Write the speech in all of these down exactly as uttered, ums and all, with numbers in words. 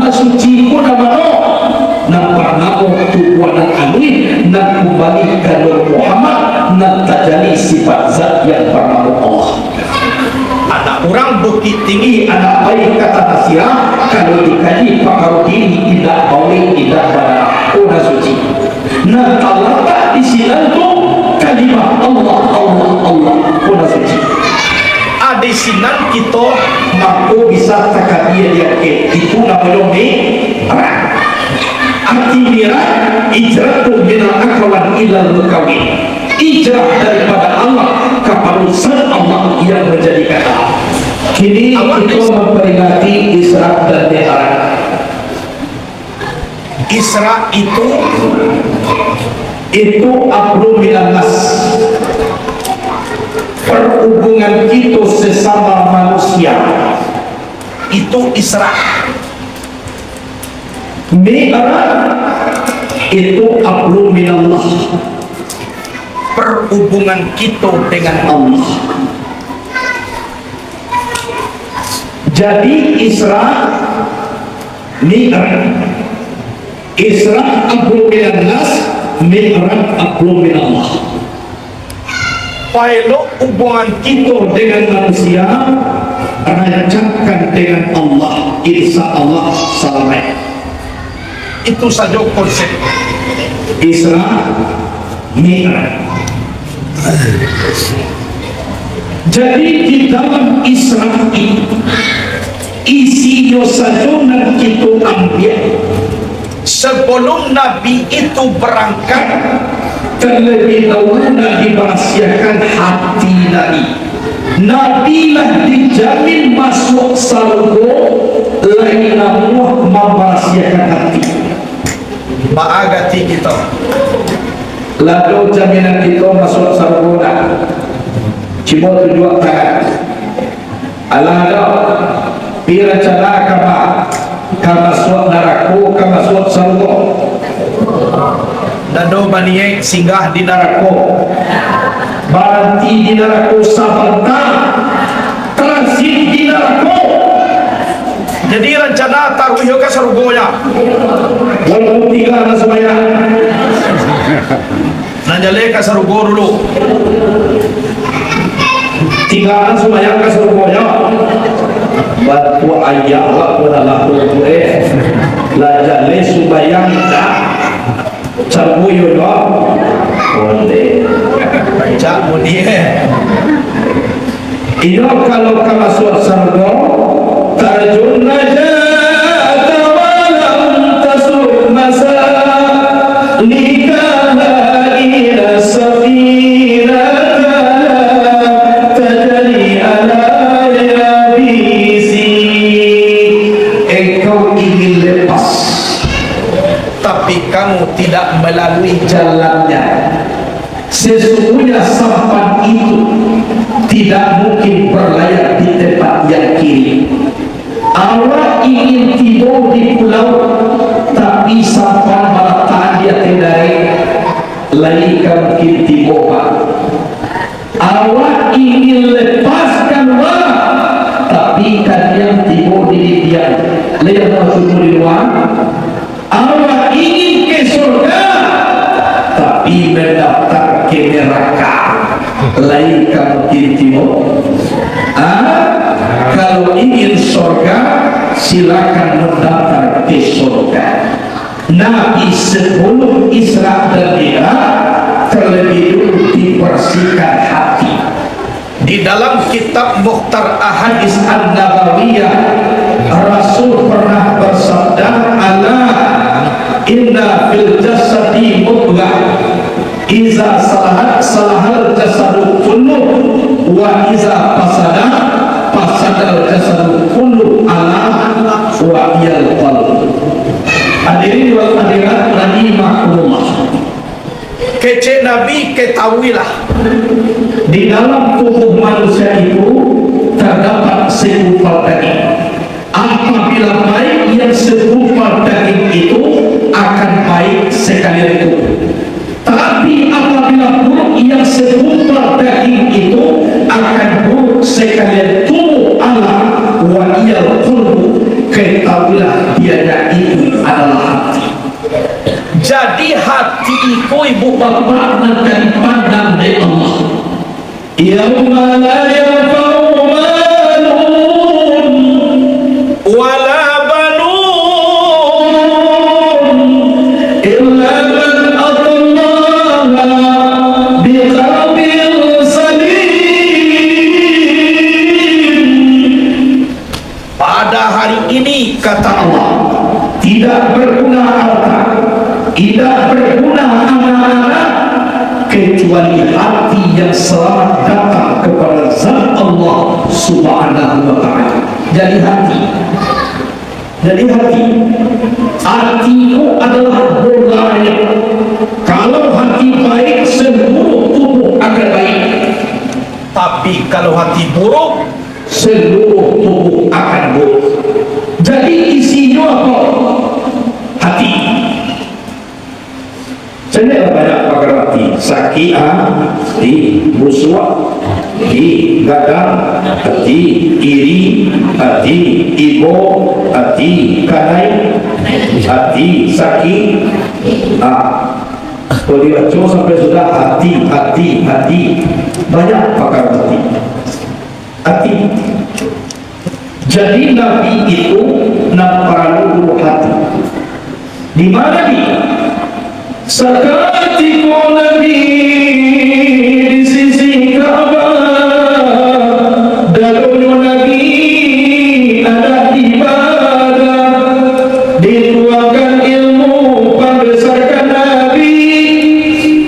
Suci ko nan mano? Nan banamo tubuah nan aluih, nan kumbali ka Nur Muhammad, nan tajali sifat Zat yang banamo Allah. Anak urang Bukittinggi, anak pai ka Tanah Sirah, kalau dikaji pakaro diri, indak baulek, indak bana, ko nan suci. Nan talatak di sinan tu kalimah Allah, Allah, Allah, ko nan suci. A, di sinan kito mangko bisa takabia diangkek. Itu namonyo mi'raj. Arti mi'raj, hijratu minal akwan ilal mukawin. Hijrah daripada Allah kapado Zat Allah yang manjadikan Allah. Kini kito mamperingati Isra dan Mi'raj. Isra itu, itu hablu minan nas. Perhubungan kito sesama manusia. Itu Isra. Mi'raj itu hablu minallah. Perhubungan kito dengan Allah. Jadi Isra Mi'raj. Isra hablu minan nas, Mi'raj hablu minallah. Paelok hubungan kito dengan manusia, rancakkan dengan Allah, insya Allah salamaik. Itu sajo konsep Isra Mi'raj. Jadi, di dalam Isra itu, isinyo sajo nan kito ambiak. Sebelum Nabi itu berangkat, terlebih dahulu nak dibarasiahkan hati Nabi. Nabi lah dijamin masuak sarugo, lai namuah mambarasiahkan hati. Baa gati kito? Lah ado jaminan kito masuak sarugo ndak? Cubo tunjuak tangan. Alah ado. Pi rancana ka ma-, ka masuak narako, ka masuak sarugo? Ndak ado baniaik singgah di narako. Baranti di narako sabanta. Transit di narako. Jadi rancana taruih yo ka sarugo nyo. Walaupun tingga nan sumbayang. Nan jaleh ka sarugo dulu. Tingga nan sumbayang ka sarugo nyo. Batu ayak wak pun alah tu, eh. Lah jaleh sumbayang dah. Sarugo yo, yo. Onde. Cak mudi, eh. Iyo, kalau ka masuak sarugo, tarjun najata walam tasuk masalikaha ila safinata la tajri ala yabisi. Engkau ingin lepas, tapi kamu tidak melalui jalannya. Sesungguhnya sampan itu tidak mungkin berlayar di tempat yang kiri. Awak ingin tibo di pulau, tapi sampan malatak di ateh darek, lai ka mungkin tibo, Pak. Awak ingin lepaskan wak, tapi kaniang tibo di dindiang, lai ka mungkin tibo di lua. Awak ingin ka surga, tapi mandaftar ka neraka, lai ka mungkin tibo? Ah, kalau ingin surga, silakan mandaftar ka surga. Nabi sebelum Isra dan Mi'raj, terlebih dulu dibersihkan hati. Di dalam kitab Mukhtar Ahadits An-Nabawiyah, Rasul pernah bersabda, "Ala inna fil jasadi mudghah, iza salahat salahal jasadu kulluh, wa iza fasadat fasadal jasadu kulluh, ala wa hiyal qalb." Hadirin wal hadirat rahimakumullah. Kecek Nabi, ketahuilah, di dalam tubuh manusia itu terdapat segumpal daging. Apabila baik, yang segumpal daging itu akan baik sekalian tubuh. Tapi apabila buruk, yang segumpal daging itu akan buruk sekalian tubuh. Ala wa hiyal qalbu, ketahuilah, Itu adalah hati. Jadi, hati iko, ibu bapak, nan ka dipandang dek Allah. Yauma la yanfa'u malun wala banun illa man atallaha biqalbin salim. Pada hari ini, kata Allah, tidak berguna harta, tidak berguna anak-anak, kecuali hati yang selamat datang kepada Zat Allah Subhanahu wa Ta'ala. Jadi hati, jadi hati, hati itu adalah bolanya. Kalau hati baik, seluruh tubuh akan baik. Tapi kalau hati buruk, seluruh tubuh akan buruk. Jadi, isinyo apo? Hati. Caliaklah banyak pakaro hati. Sakik hati, busuak hati, gadang hati, iri hati, ibo hati, kanai hati, sakik. Ah, kalau dibaco sampai sudah, hati, hati, hati. Banyak pakaro hati. Hati. Jadi, Nabi itu nan paralu dulu hati. Di mana di? Sakatiko Nabi di sisi Ka'bah, dadonyo Nabi adat ibadah, dituangkan ilmu pambesarkan Nabi,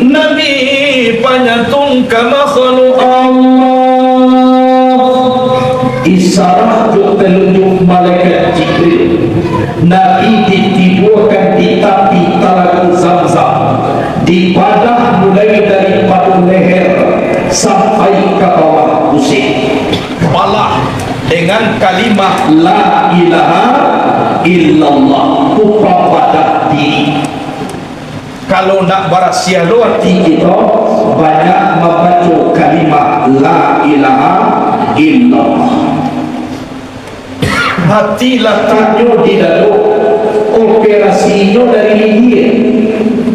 Nabi panyatun ka makhluk Allah. Isarah jo talunjuk malaikat Jibril, Nabi ditiduakan di tapi talago Zamzam, dibadah mulai daripado leher sampai ka bawah gusi. Balah dengan kalimah la ilaha illallah, tu pambadah diri. Kalau ndak barasiah lo ati kito, banyak mambaco kalimah la ilaha illallah. Hati lataknyo di dado, operasinyo dari lihia,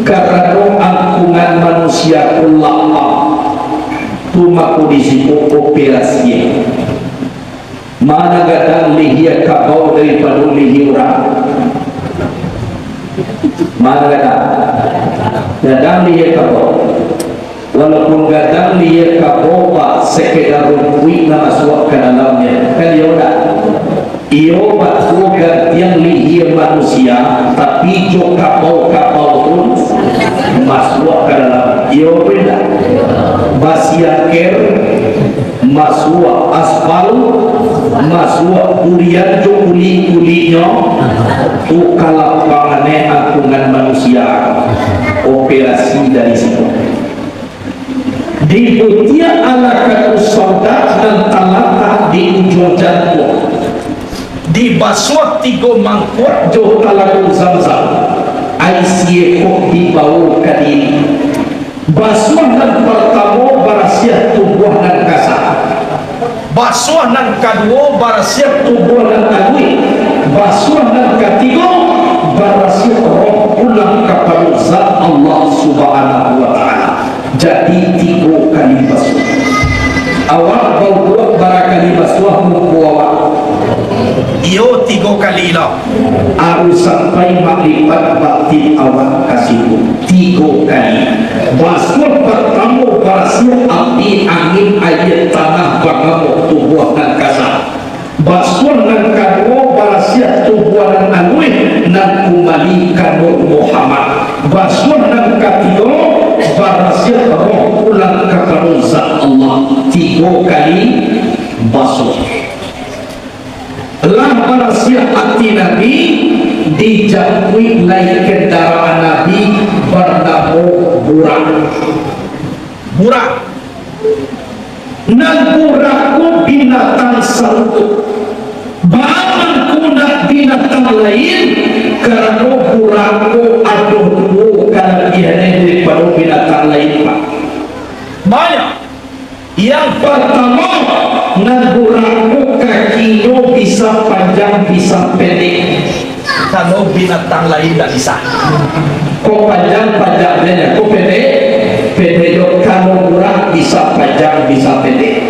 karano angkungan manusia ko lapang, tu mako disebut operasi. Ma nan gadang lihia kabau daripado lihia urang? Ma nan gadang? Gadang lihia kabau. Walaupun gadang lihia kabau, Pak, sakadar rumpuik nan masuak ka dalamnyo, kan iyo ndak? Iyo, batua gantiang lihia manusia, tapi jo kabau-kabau tu masuak ka dalam. Iyo, beda. Basiaker, masuak aspal, masuak durian jo kulik-kuliknyo, tu ka lapangan angkungan manusia. Operasi dari situ. Di butiak alaqatus sauda nan talatak di ujuang jantuang, dibasuah tigo mangkuak jo talago Zamzam, aia siekok dibawo ka diri. Basuah nan partamo barasiah tubuah nan kasa. Basuah nan kaduo barasiah tubuah nan aluih. Basuah nan katigo barasiah roh pulang kapado Zat Allah Subhanahu wa Ta'ala. Jadi, tigo kali basuah. Awak bauduak bara kali basuah muko awak? Iyo, tigo kali lah. Arus sampai makripat batin awak ka situ tigo kali. Basuah partamo barasiah api, angin, aia, tanah, bangamuah, tubuah nan kasa. Basuah nan kaduo barasiah tubuah nan aluih, nan kumbali ka Nur Muhammad. Basuah nan katigo barasiah roh pulang kapado Zat Allah. Tigo kali basuah. Lah barasiah ati Nabi, dijampuik lai kandaraan Nabi banamo burak. Burak. Nan burak ko binatang sarugo. Baa mangko ndak binatang lain, karano burak ko ado duo kalabiahan daripado binatang lain, Pak. Banyak. Yang partamo, nan burak ko kakinyo bisa panjang, bisa pendek. Ka Kalau binatang lain ndak bisa. Ko panjang, panjang jo, ko pendek, pendek jo. Kalau urang bisa panjang, bisa pendek.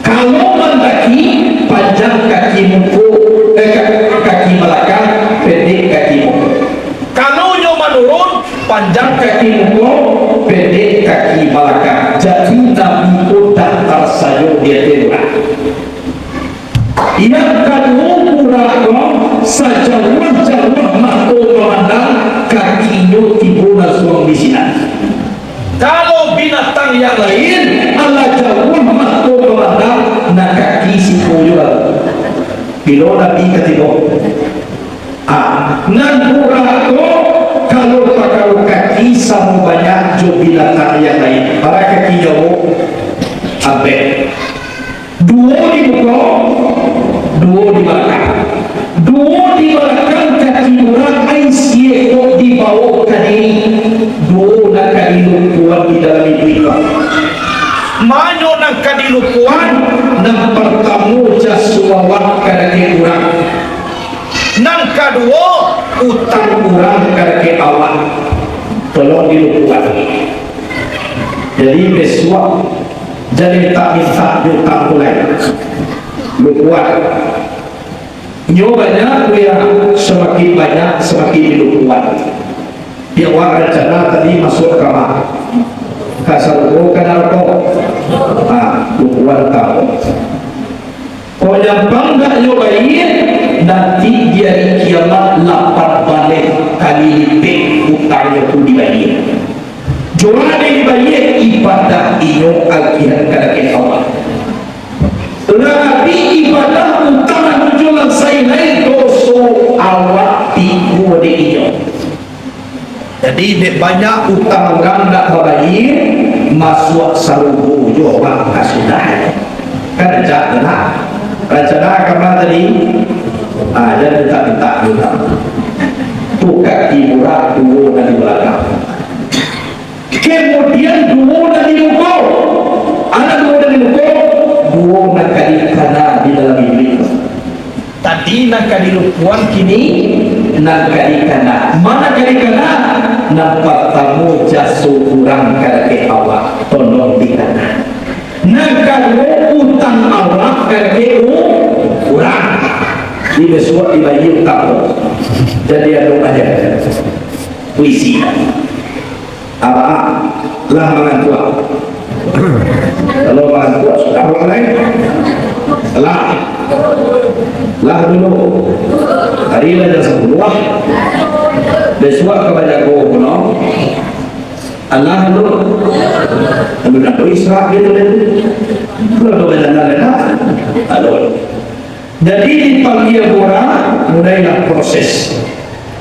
Kalau mandaki, panjang kaki muko, eh, ka-, kaki balakang, pendek kaki muko. Kalau nyo manurun, panjang kaki muko, pendek kaki balakang. Jadi Nabi ko datar sajo di ateh urang. Yang kaduo, Burak ko sajauah-jauah mato mamandang, kakinyo tibo nan suang di sinan. Kalau binatang yang lain, alah jauah mato mamandang, nan kaki siko juo. Bilo Nabi ka tibo? Ah, nan Burak ko, kalau pakaro kaki samo banyak jo binatang yang lain. Bara kaki nyo? Ampek. Duo di muko, duo di balakang. Duo di balakang kaki urang, ai siek kok dibawo ka diri. Duo nan ka dilupoan di dalam iduik ko. Ma nyo nan ka dilupoan? Nan partamo, jaso awak ka dakek urang. Nan kaduo, utang urang ka dakek awak. Tolong dilupoan. Jadi, bisuak jan mintak-mintak jo utang tu lai. Lupoan. Nyo banyak tu, yo, samakin banyak, samakin dilupoan. Di awak rancana tadi masuak kama? Ka sarugo, ka narako? Ha, lupoan utang. Kok nyampang ndak nyo bayia, nanti di ari kiamat lapan baleh kali lipek utangnyo tu dibayia. Jo a nan dibayia? Ibadah inyo agiahan ka dakek Allah. Lah abih ibadah, utang anu jo, nan sain lai doso awak tigo dek inyo. Jadi, dek banyak utang urang ndak babayia, masuak sarugo jo awak ka sudah. Kan rancana, rancana kama tadi? Ah, jan mintak-mintak utang. Tu kaki Burak duo nan di balakang. Kemudian duo nan di muko. A nan duo nan di muko? Duo nan ka dikana di dalam iduik. Tadi nan ka dilupoan, kini nan ka dikana. Ma nan ka dikana? Nan partamo, jaso urang ka dakek awak, tolong dikana. Nan kaduo, utang awak ka dakek u-, urang. Di bisuak dibayia utang tu. Jadi, anu aja. Puisi. Abah, lah mangantuak. Kalau mangantuak, sudah urang lain. Lah. Lah dulu. Tadi lah jam sapuluah. Bisuak ka bajago pulo. Alah dulu. Lalu dah isra gitu deh. Kalau tu bajalan dah. Aduh. Jadi, dipanggia Burak, mulailah proses.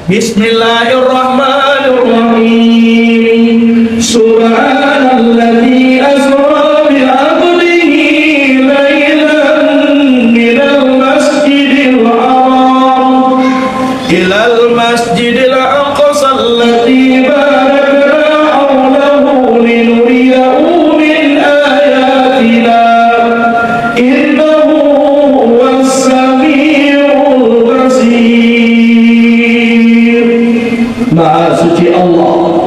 Bismillahirrahmanirrahim. Subhanalladzi asra bi abdihi lailan minal masjidil haram ilal masjidil aqsa alladzi barakna haulahu linuriyahu min ayatina. Innahu huwas sami'ul basir. Maha suci Allah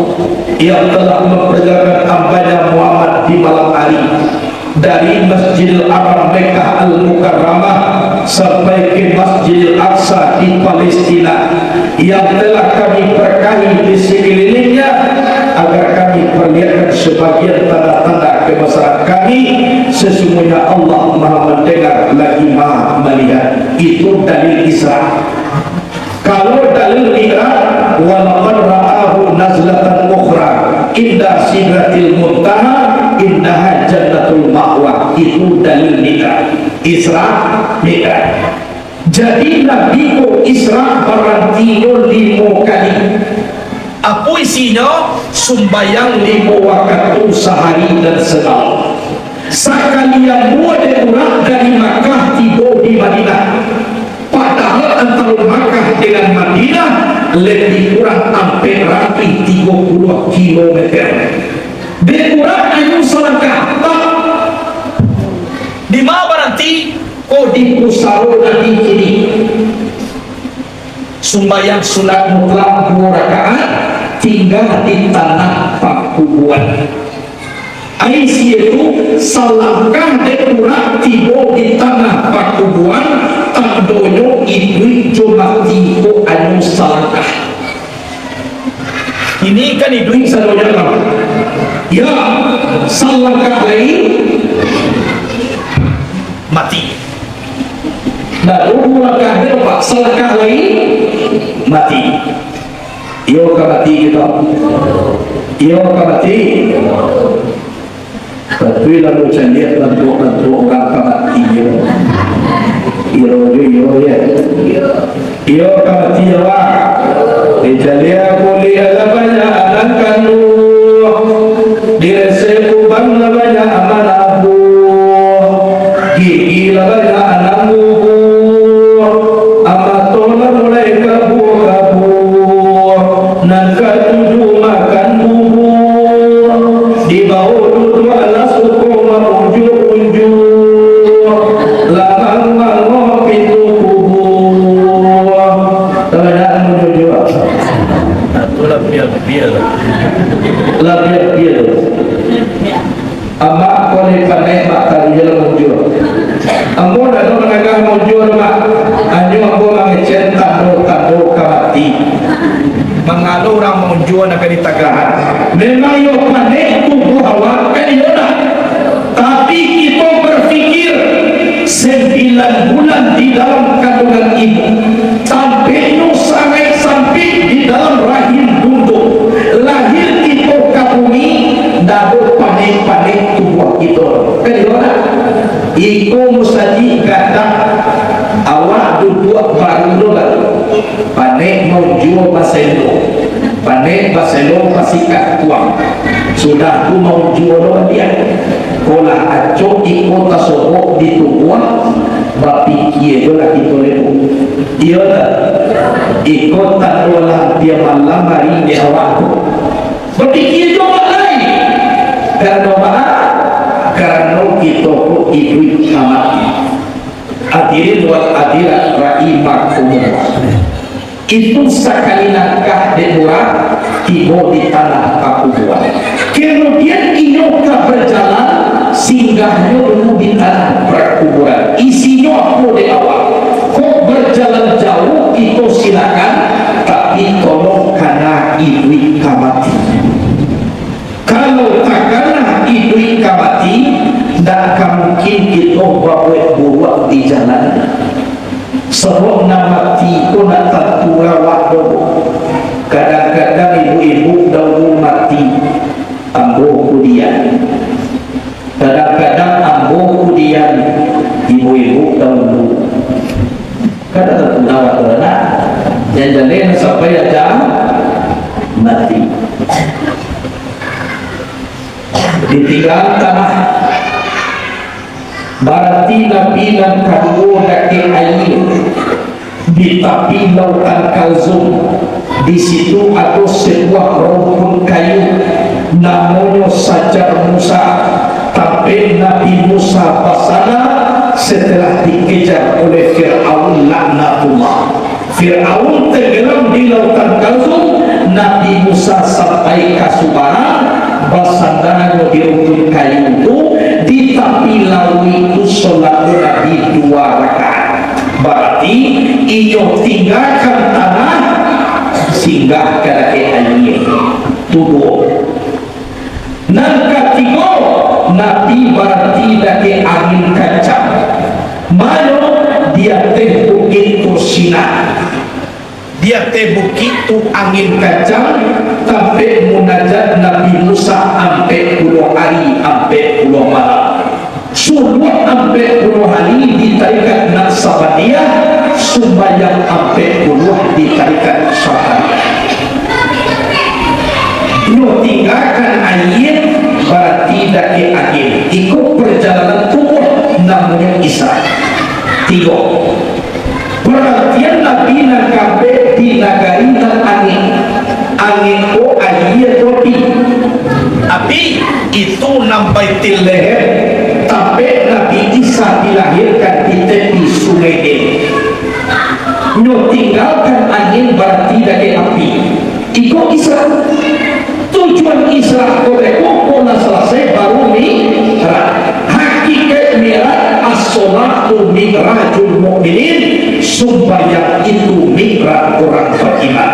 yang telah memperjalankan hamba-Nya Muhammad di malam hari dari Masjidil Haram Mekah Al-Mukarramah sampai ke Masjidil Aqsa di Palestina, yang telah Kami berkahi di sekelilingnya, agar Kami perlihatkan sebagian tanda-tanda kebesaran Kami. Sesungguhnya Allah Maha Mendengar lagi Maha Melihat. Itu dalil Isra. Kalau dalil Mi'raj, "Wa laqad ra'ahu nazlatan ukhra inda sidratil muntaha indaha jannatul ma'wa." Itu dalil Mi'raj. Isra, Mi'raj. Jadi, Nabi ko Isra barantinyo limo kali. Apo isinyo? Sumbayang limo wakatu sahari dan samalam. Sakali ambo dek Burak dari Makkah tibo di Madinah. Padahal antaro Makkah dengan Madinah lebih kurang ampek ratuih tigo puluah kilometer. Dek Burak anu salangkah, tak. Di ma baranti? Ko di pusaro Nabi kini. Sumbayang sunat mutlak duo rakaat, tingga di tanah pakubuan. Ai situ, salangkah dek urak tibo di tanah pakubuan, tandonyo iduik jo mati ko anyo salangkah. Ini kan iduik sadonyo kan? Ya, salangkah lai mati. Nah, duo langkah dia, Pak. Salangkah lai mati. Iyo ka mati kito. Iyo ka mati. Tapi lalu caliak bantuak-bantuak urang ka mati, iyo. Iyo, iyo, iyo, ya. Iyo ka mati, ya, Pak. Dicaliak kuliah lah banyak anak kanduang. Diresek uban lah banyak anak buah. Gigi lah banyak anak bubuak. Amato lah mulai kabuak-kabuak. Nan katuju makan bubuak. Dibawo duduak lah suko maunjuak-unjuak, lah manguak-nguak pintu kubua. Lah banyak maunjuak-unjuak. Nah, tu lah biar-biar. Lah biar-biar. Amak ko lai pandai, Mak, tadi lah maunjuak. Ambo dak ado managah maunjuak, Mak. Anyo ambo mangecek tando-tando ka mati. Mangalo urang maunjuak nak ka ditagahan. Memang iyo panek tubuah awak, kan iyo dak? Tapi kito berpikir, sembilan bulan di dalam kandungan ibu, tampeknyo sangaik sampik di dalam rahim bunduk, lahir kito ka bumi, ndak ado panek-panek tubuah kito. Kan iyo dak? Iko musajik gadang, awak duduak baru lo baru. Panek maunjuak baselo, panek baselo basikat kuang. Sudah tu maunjuak lo baliak. Ko lah acok iko tasobok di tubuah, bapikia jo lah kito lebo. Iyo lah, iko tando lah ampia malam ari dek awak tu. Bapikia jo awak lai. Karano baa? Karano kito ko iduik ka mati. Hadirin wal hadirat rahimakumullah. Itu sakali langkah dek urang tibo di tanah pakubuan. Kemudian inyo ka berjalan, singgahnyo dulu di tanah pakuburan. Isinyo apo dek awak? Kok berjalan jauh, kito silakan, tapi tolong kana iduik ka mati. Kalau takana iduik ka mati, ndak ka mungkin kito babuek buruak di jalan. Sabab nan mati ko ndak tantu rawak doh. Kadang-kadang ibu-ibu daulu mati, ambo kudian. Kadang-kadang ambo kudian, ibu-ibu daulu. Kada tantu rawak tu lah. Jan jaleh sampai aja mati. Ditinggalan tanah. Barati Nabi nan kaduo dakek aia di tapi Lautan Kalzum. Di situ ado sebuah rumpun kayu, namonyo Sajar Musa. Tampek Nabi Musa basanda setelah dikejar oleh Firaun laknatullah. Firaun tenggelam di Lautan Kalzum, Nabi Musa sampai ka subarang, basandanyo di rumpun kayu tu, di tapi lauik tu, solat Nabi dua rakaat. Barati, inyo tinggakan tanah, singgah ka dakek aia. Tu duo. Nan katigo, Nabi barati dakek angin kancang. Mano? Di ateh Bukik Tursina. Di ateh bukik tu angin kancang, tampek munajat Nabi Musa ampek puluah ari, ampek puluah malam. Suluak ampek puluah ari di tarikat Naqsabandiyah, sumbayang ampek puluah di tarikat Syadzaliyah. Nyo tinggakan aia, barati dakek angin. Iko parjalanan tubuah, namonyo Isra. Tigo. Paratian Nabi nan kampek di nagari nan angek. Angek ko aia ko api. Api itu nan Baitul Laham, tampek Nabi Isa dilahirkan di tepi Sungai Nil. Nyo tinggakan angek Isra. Tujuan Isra ko beko, ko lah salasai baru Mi'raj. Hakikaik Mi'raj, as-sholatu mi'rajul mu'minin, sumbayang itu mi'raj urang baiman.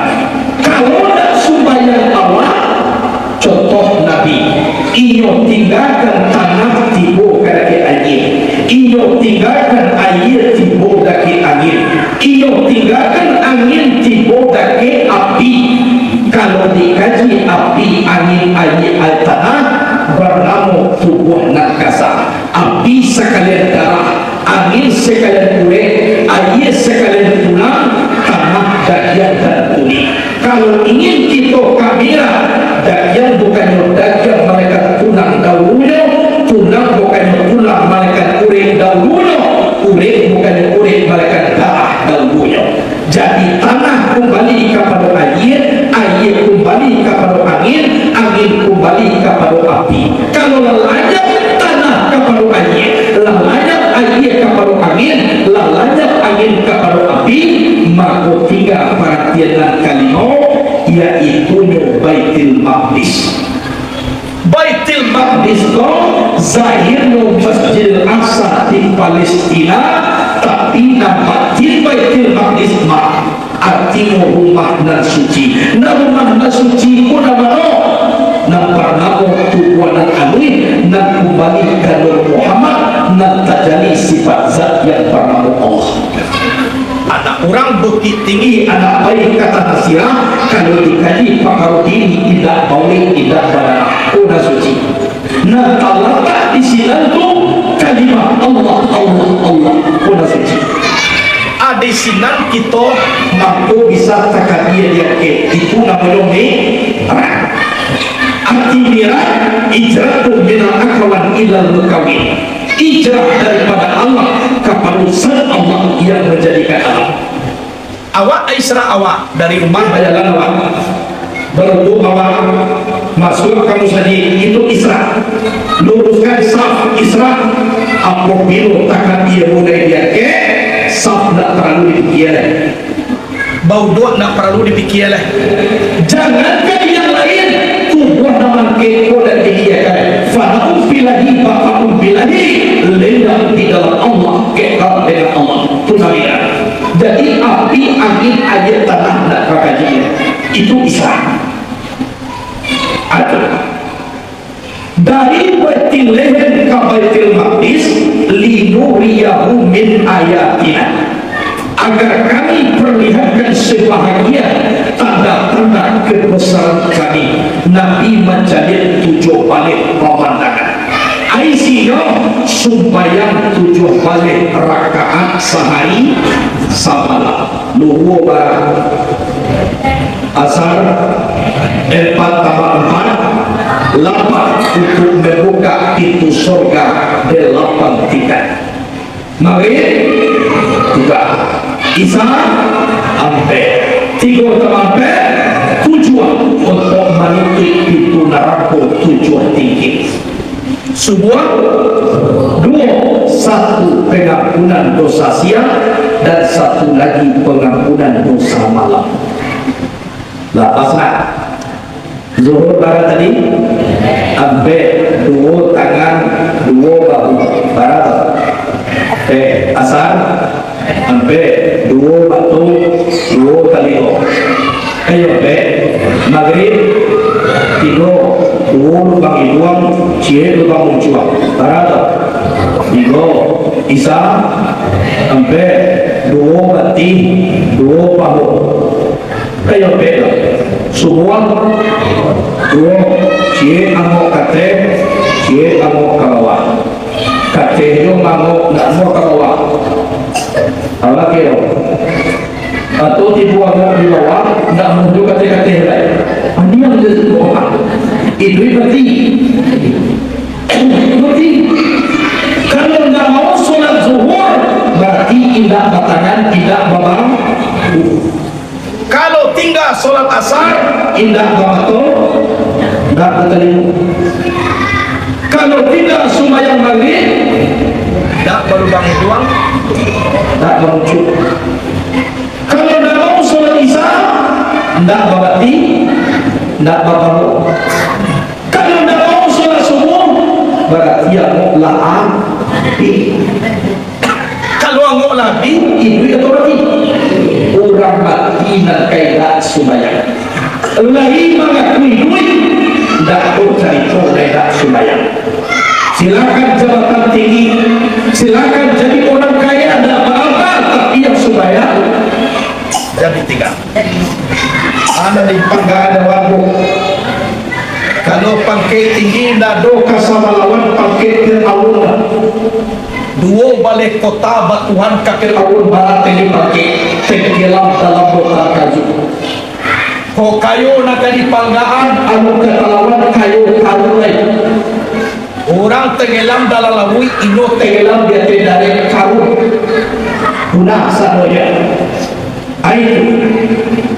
Kalau ndak sumbayang awak, contoh Nabi, inyo tinggakan tanah tibo ka dakek aia, inyo tinggakan aia tibo dakek angin, inyo tinggakan angin tibo dakek api. Kalau dikaji api, angin, aia, aia, tanah, banamo tubuah nan kasa. Api sakalian darah, angin sakalian urek, aia sakalian tulang, tanah dagiang dan kulik. Kalau ingin kito ka Mi'raj, dagiang bukannyo dagiang malaikat tulang daulunyo, tulang bukannyo tulang malaikat urek daulunyo, urek bukannyo urek malaikat darah daulunyo. Jadi, tanah kumbali kapado aia, aia kumbali kapado angin, angin kumbali kapado api. Kalau lah lanyap tanah kapado aia, lah lanyap aia kapado angin, lah lanyap angin kapado api, mako tingga paratian nan kalimo, yaitunyo Baitul Maqdis. Baitul Maqdis ko zahirnyo Masjidil Aqsa di Palestina, tapi nan batin Baitul Maqdis mah, artinyo rumah nan suci. Nah, rumah nan suci ko nan mano? Nan parnamo tubuah nan aluih, nan kumbali ka Nur Muhammad, nan tajali sifat zat yang parnamo Allah. Anak urang Bukittinggi, anak pai ka Tanah Sirah, kalau dikaji pakaro diri, indak baulek, indak badarah. Ko nan suci. Nan talatak di sinan tu kalimah Allah, Allah, Allah. Ko nan suci. A, di sinan kito mangko bisa takadia di angkek. Itu namonyo Mi'raj. Arti Mi'raj, hijratu minal akwan ilal mukawin. Hijrah daripada Allah kapado Zat Allah yang manjadikan alam. Awak Isra awak dari rumah, bajalan awak, baruku awak masuak ka musajik, itu Isra. Luruskan saf, Isra. Apabilo tangan iyo mulai diangkek, saf ndak paralu dipikia lai. Bauduak ndak paralu dipikia lai. Jangankan yang lain, tubuah nan mangkek ko ndak dipikiakan. Fana'um fillahi, baqa'um billahi, lendang di dalam Allah, kekal dengan Allah. Tu Nabi. Jadi, api, angin, aia, tanah ndak bakaji. Itu Isra. Aduh. Dari Baitul Lahim ka Baitul Maqdis, linuriyahu min ayatina, agar Kami perlihatkan sebahagian tanda-tanda kebesaran Kami. Nabi mancaliak tujuah baleh pamandangan. Isinyo sumbayang tujuah baleh rakaat sahari samalam. Luhua bara? Asar, empat tambah empat, lapan, untuk membuka pintu sorga delapan tingkat. Magrib, tigo. Isya, ampek. Tigo tambah ampek, tujuah, untuk manutuik pintu narako tujuah tingkik. Subuah, duo, satu pengampunan dosa siang, dan satu lagi pengampunan dosa malam. Lapas lah. Zuhur bara tadi? Ampek, duo tangan, duo bahu. Bara tu? Ampek. Asar? Ampek, duo mato, duo talingo. Ayo, ampek. Magrib, tigo, duo lubang iduang, ciek lubang muncuang. Bara tu? Tigo. Isya, ampek, duo batih, duo paho. Ayo, ampek. Subuah, duo, ciek angok ka ateh, ciek angok ka bawah. Kateh jo mangok ndak namuah ka bawah. Alah kiro. Atau tibo angok di bawah, ndak namuah jo kateh-kateh lai. Aniang jo di bawah. Itu berarti. Berarti. Kalau ndak mau solat zuhur, berarti indak batangan, indak babang. Kalau tingga solat asar, indak bamato, indak batalingo. Kalau tingga sumbayang magrib, indak balubang iduang, indak bamuncuk. Kalau indak mau solat isya, indak babatih, Ndak babangun. Kalau ndak mau salat subuh, barati angok lah abih. Kalau angok lah abih, iduik atau mati? Urang mati nan ka indak sumbayang. Lai mangaku iduik, ndak ado carito nan indak sumbayang. Silakan jabatan tinggi, silakan jadi urang kaya, ndak ba-apa, tapi yang sumbayang jan ditingga. Anak di panggaan wangku. Kalau pangkek tinggi, ndak ado ka samalawan pangkek Firaun. Duo baleh kota batuhan ka Firaun, baratai di pangkek, tenggelam dalam lautan kayu. Kok kayo nan ka di panggaan, alun ka talawan kayo karu lai. Urang tenggelam dalam lauik, inyo tenggelam di ateh darek karu. Punah sadonyo. Ai,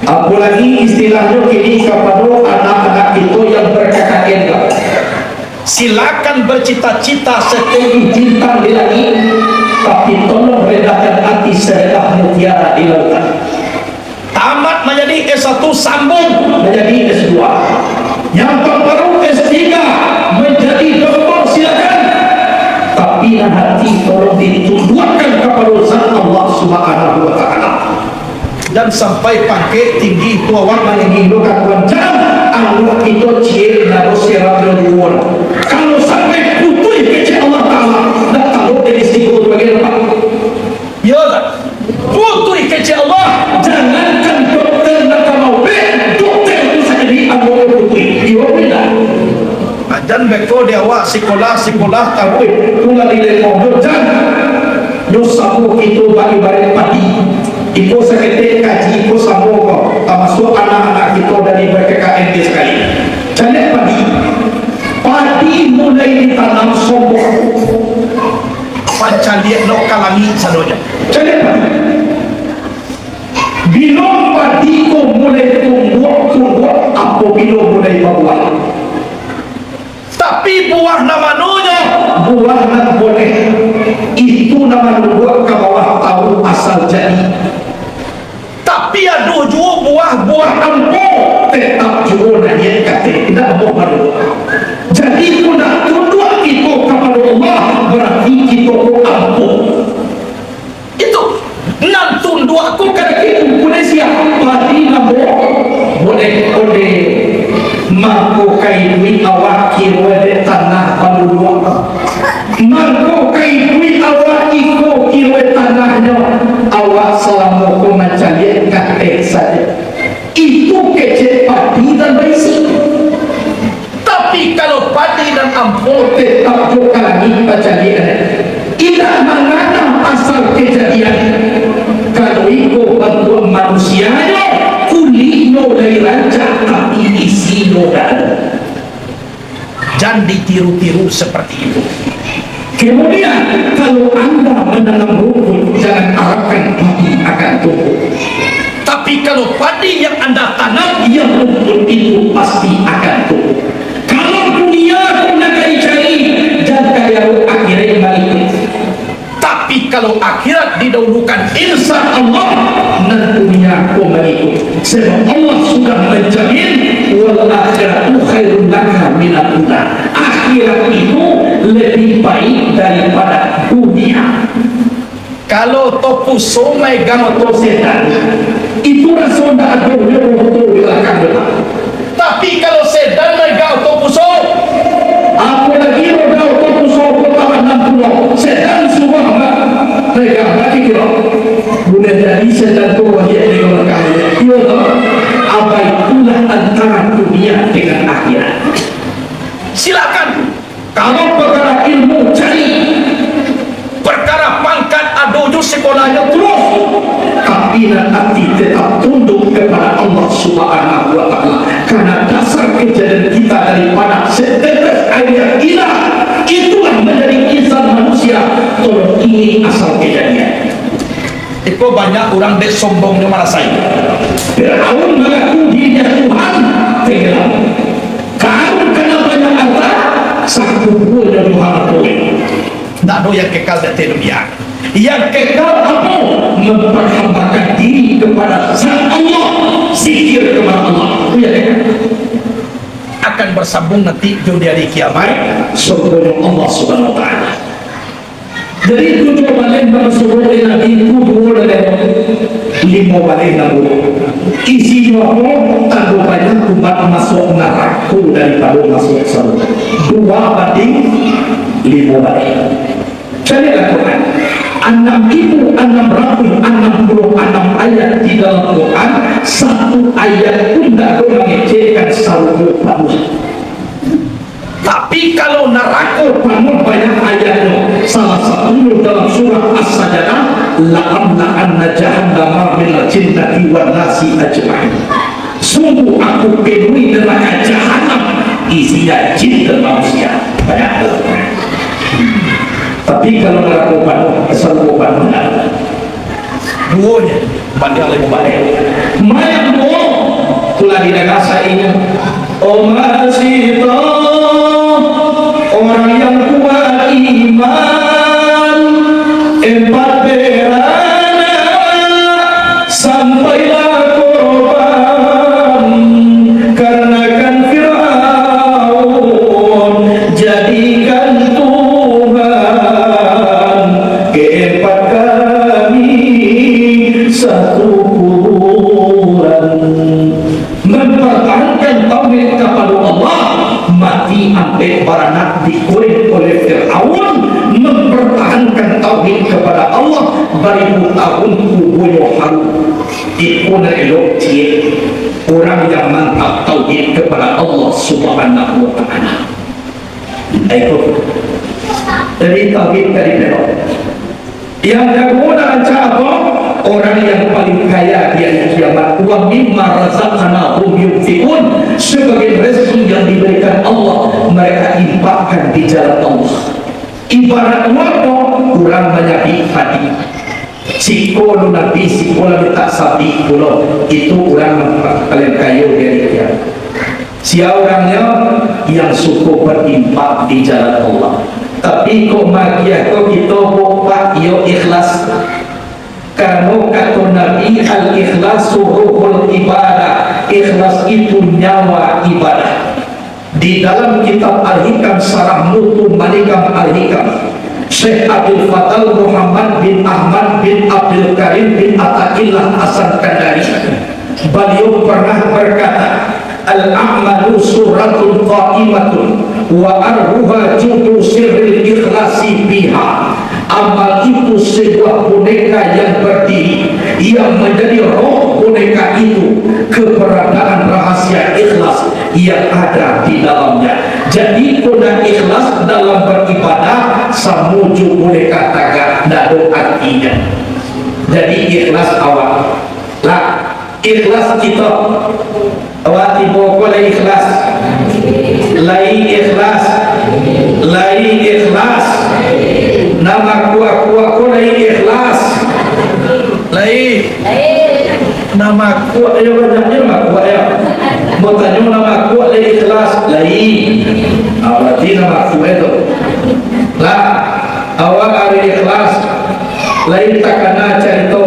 apolai istilahnyo kini kapado anak-anak kito yang ber-K K N ko. Silakan bercita-cita setinggi bintang di langit, tapi tolong rendahkan hati serendah mutiara di lautan. Tamat manjadi S satu, sambung manjadi S dua. Yang baru S tiga, manjadi doktor, silakan. Tapi nan hati tolong ditunduakkan kapado Zat Allah Subhanahu wa Ta'ala. Jan sampai pangkek tinggi tu awak maninggi tu ka Tuan, jan. Anggok kito ciek nado sirap jo duo. Kalau sampai putuih kecek Allah Ta'ala, ndak tahu dari siku tu bagian apa. Iyo tak? Putuih kecek Allah, jangankan dokter nan ka maubek, dokter tu sakali ambo putuih. Iyo beda. Jan beko di awak sikolah, sikolah taruih, pulang di lemong, jan. Nyo samo kito bak ibarat padi. Iko saketek kaji, iko samo ko, tamasuak anak-anak kito dari B K K M T sakali. Caliak padi. Padi mulai ditanam sombong. Pancaliak no ka langik sadonyo. Caliak padi. Bilo padi ko mulai tumbuak-tumbuak, apobilo mulai babuah. Tapi buah nan manonyo? Buah nan boleh. Itu nan manunduak ka bawah tahu asal jadi. Tapi ado juo buah, buah ampo, tetap juo naiak ka ateh, indak ampo manunduak. Jadi, kok ndak tunduak kito kapado Allah, barati kito ko ampo. Itu, nan tunduak ko ka daki Ungku Nesia, padi ambo, boleh, boleh. Mangko ka iduik awak kiro dek tanah panunduak. Mangko ka iduik awak iko kiro tanahnyo, awak salamo ko mancaliak ka ateh sajo. Itu kecek padi nan baisi. Tapi, kalau padi nan ampo tetap jo ka langik bacaliak, indak mangana asal kejadian. Kalau iko bantuak manusianyo, kuliknyo lai rancak, tapi isinyo dalam. Jan ditiru-tiru seperti itu. Kemudian, kalau anda menanam rumput, jangan harapkan padi akan tumbuh. Tapi kalau padi yang anda tanam, yang rumput itu pasti akan tumbuh. Kalau dunia ko nan ka dicari, jan ka diarok akhirat mangikuik. Tapi kalau akhirat didahulukan, insya Allah, nan dunia ko mangikuik. Sebab Allah sudah menjamin, "Wal akhiratu khairun laka minal ula." Akhirat itu lebih baik daripada dunia. Kalau oto puso maegang oto setan, itu raso ndak ado doh oto di balakang tu. Tapi kalau setan maegang oto puso, apo lagi roda oto puso ko taman nan pulo, setan suruah ma-, maegang, bagi kiro. Buliah jadi setan tu wajib di balakang. Iyo toh? Apa itulah antara dunia dengan akhirat. Silakan. Kalau perkara ilmu, cari. Perkara pangkat, ado jo sekolahnyo, terus. Tapi nan ati tetap tunduk kepada Allah Subhanahu wa Ta'ala. Karena dasar kejadian kita daripada setetes air yang hilang, itulah menjadi insan manusia. Tolong, ini asal kejadian. Iko banyak urang dek sombongnyo marasai. Firaun mangaku dirinya Tuhan, tenggelam. Karun kana banyak harta, sakukuanyo Tuhan tuih. Ndak ado yang kekal di ateh dunia. Yang kekal apo? Memperhambakan diri kepada Zat Allah, zikir kepada Allah. Itu yang kekal. Akan basambung nanti jo di ari kiamaik, surgonyo Allah Subhanahu wa Ta'ala. Jadi, tujuah baleh nan disuruah dek Nabi tu duo baleh, limo baleh nan buruak. Isinyo apo? Tambah banyak umat masuak narako daripado masuak sarugo. Duo banding limo baleh. Caliaklah Quran. Anam ribu anam ratuih anam puluah anam ayat di dalam Quran, satu ayat pun indak ado mangecekkan sarugo panuah. Tapi, kalau narako panuah banyak ayatnyo, salah satunyo dalam surah As-Sajdah, "La'amla'anna jahannama minal jinnati wan nasi ajma'in." Sungguh Aku penuhi neraka Jahanam, isinya jin dan manusia. Banyak tu. Tapi kalau narako panuah, sarugo panuah, duonyo, banding limo baleh. Mayang duo, tu lah didanga sairinyo. Omah Sito, orang yang kuat iman, empat beranak, sampailah korban, karena kan Firaun, jadikan Tuhan keempat kami satu kuburan. Mempertahankan tauhid kepada Allah, mati ampek baranak dikureh oleh Firaun, mempertahankan tauhid kepada Allah, baribu tahun kubunyo haru. Iko nan elok ciek, urang yang mantap tauhid kepada Allah Subhanahu wa Ta'ala. Iko. Jadi, tauhid tadi elok. Yang kaduo, nan rancak apo? Orang yang paling kaya di hari kiamat. "Wa mimma razaqnahum yunfiqun." Sebagian rezeki yang diberikan Allah, mereka infakkan di jalan Allah. Ibarat apo? Urang manyabik padi. Siko alun abih, siko lah mintak sabik pulo. Itu urang nan paling kayo di hari kiamat. Sia urangnyo? Yang suko barinfak di jalan Allah. Tapi kok maagiah ko kito, Pak, iyo ikhlas. Karano kato Nabi, "Al-ikhlasu ruhul ibadah." Ikhlas itu nyawa ibadah. Di dalam kitab Al-Hikam Sarah Mutu Manikam Al-Hikam, Syekh Abdul Fadal Muhammad bin Ahmad bin Abdul Karim bin Ataillah As-Sakandari, baliau pernah berkata, "Al-a'malu suratun qaimatun, wa arhuha judu sirril ikhlasi fiha." Amal itu sebuah boneka yang berdiri, yang menjadi roh boneka itu keberadaan rahasia ikhlas yang ada di dalamnya. Jadi, kok ndak ikhlas dalam beribadah, samo jo boneka tagak, ndak ado artinyo. Jadi, ikhlas awak. Lah, ikhlas kito. Awak tibo ko lai ikhlas? Lai ikhlas? Lai ikhlas? Nan makuak-kuak ko lai ikhlas? Lai. Nan makuak yo, banyaknyo makuak yo. Batanyo nan makuak lai ikhlas? Lai. Ah, barati nan makuak tu. Lah, awak ari ikhlas. Lai takana carito,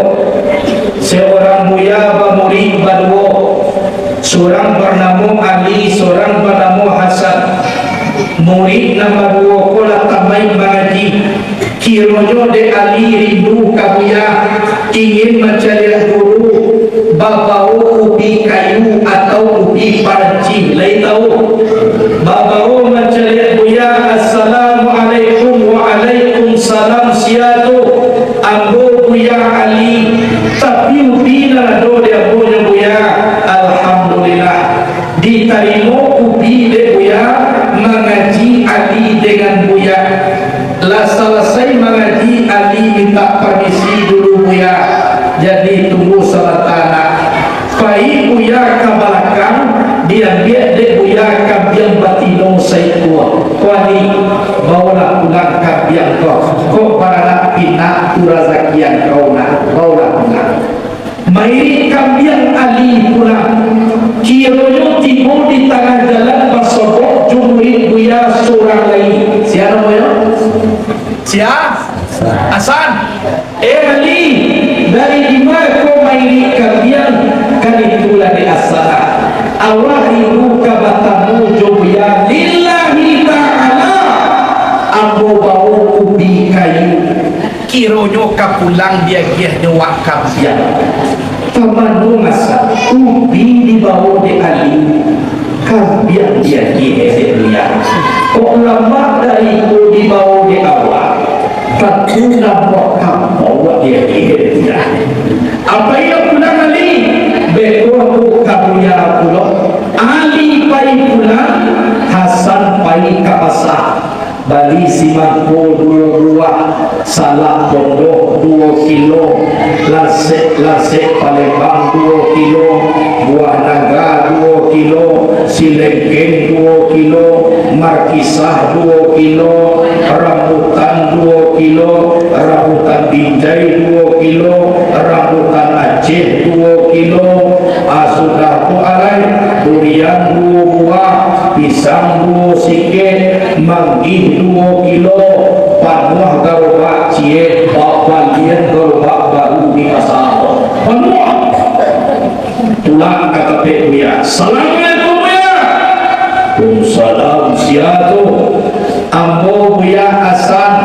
seorang buya bamurik baduo, surang banamo Ali, surang banamo Hasan. Murik nan baduo ko lah tamai mangaji. Kironyo dek Ali rindu ka buya, ingin mancaliak guru, babao ubi kayu atau ubi parancih. Lai tau? Babao mancaliak buya, "Assalamualaikum." "Waalaikumsalam, sia tu?" "Ambo Buya Ali." "Tapi ubi nan ado di ambo nyo, Buya." Alhamdulillah, ditarimo ubi dek buya, mangaji Ali dengan buya. Lah salasai mangaji, Ali mintak parmisi dulu, Buya, jadi tunggu sabanta nak. Pai buya ka balakang, diambiak dek buya kambiang batino saikua. "Ko Ali, baolah pulang kambiang ko, kok baranak pinak tu razakian kau nak, baolah pulang." Mairik kambiang Ali pulang. Kironyo tibo di tangah jalan basobok jo murik buya surang lai. Sia namonyo? Sia? Hasan. "Eh Ali, dari dima ko mairik kambiang?" Kan itulah di Asana. Awak rindu ka batamu jo Buya, lillahi ta'ala, ambo bawo ubi kayu. Kironyo ka pulang diagiahnyo wak kambiang. Ka mano masak ubi dibawo dek Ali, kambiang diagiah dek Buya. Kok lamak dari ko dibawo dek awak, tantu namuah kabau diagiah dek Buya. Apai pulang Ali, beko tu ka Buya pulo. Ali pai pulang, Hasan pai ka pasa. Bali simangko duo buah, salak pondoh duo kilo, lasek-lasek Palembang duo kilo, buah naga duo kilo, silengkeng duo kilo, markisah duo kilo, rambutan duo kilo, rambutan binjai duo kilo, rambutan Aceh duo kilo. Ah, sudah tu alai, durian duo buah, pisang duo sikek, manggih duo kilo, panuah garobak ciek, ba-, balian garobak baru di pasa. Panuah. Pulang ka tapek Buya. "Assalamualaikum, Buya." "Waalaikumsalam. Sia tu?" "Ambo Buya Hasan."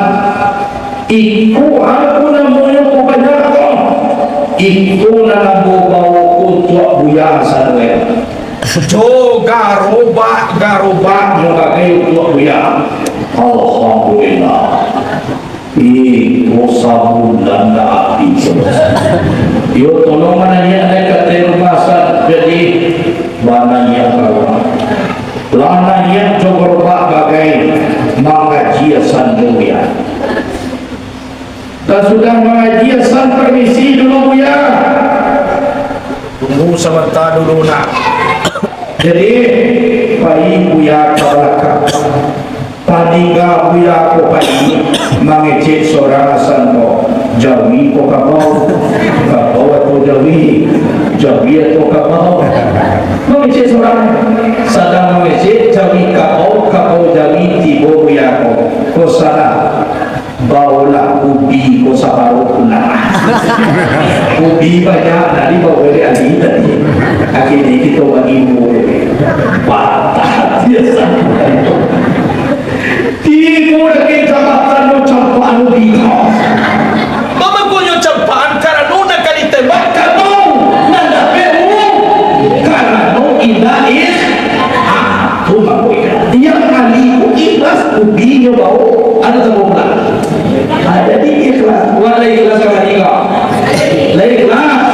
"Iko apo namonyo ko banyak ko?" "Iko nan ambo bawo untuak Buya Samuel." Jo garobak-garobaknyo bagai untuak Buya. Alhamdulillah. Iko sabulan dah abih. Yo, tolong mananyo dek ka rumah sa-, jadi mananyo ka rumah. Lah naiak jo garobak bagai mangaji Hasan Buya. Lah sudah mangaji Hasan, "Permisi dulu, Buya." "Tunggu sabanta dulu, nak." Jadi, pai Buya ka balakang. Paningga Buya ko pai, mangecek surang Hasan ko, "Jawi ko kabau, kabau atau jawi, jawi atau kabau?" Mangecek surang, sadang mangecek jawi kabau, kabau jawi, tibo Buya ko, ko salah. "Baolah ubi ko saparo pulang." Ubi banyak tadi bawa dari Ali tadi. Akhirnya kita bagi dua. Patah dia satu. Tibo dari jabatan lo campaan ubi ko. Bamakonyo campaan karano nak ka ditembak kabau, nak dapek u-, karano indak is-, ah, tu mako indak. Yang Ali tu ikhlas, ubinyo bawo, ado tambah pulang. Ah, jadi ikhlas. Buat lah ikhlas ka maningga. Lah ikhlas.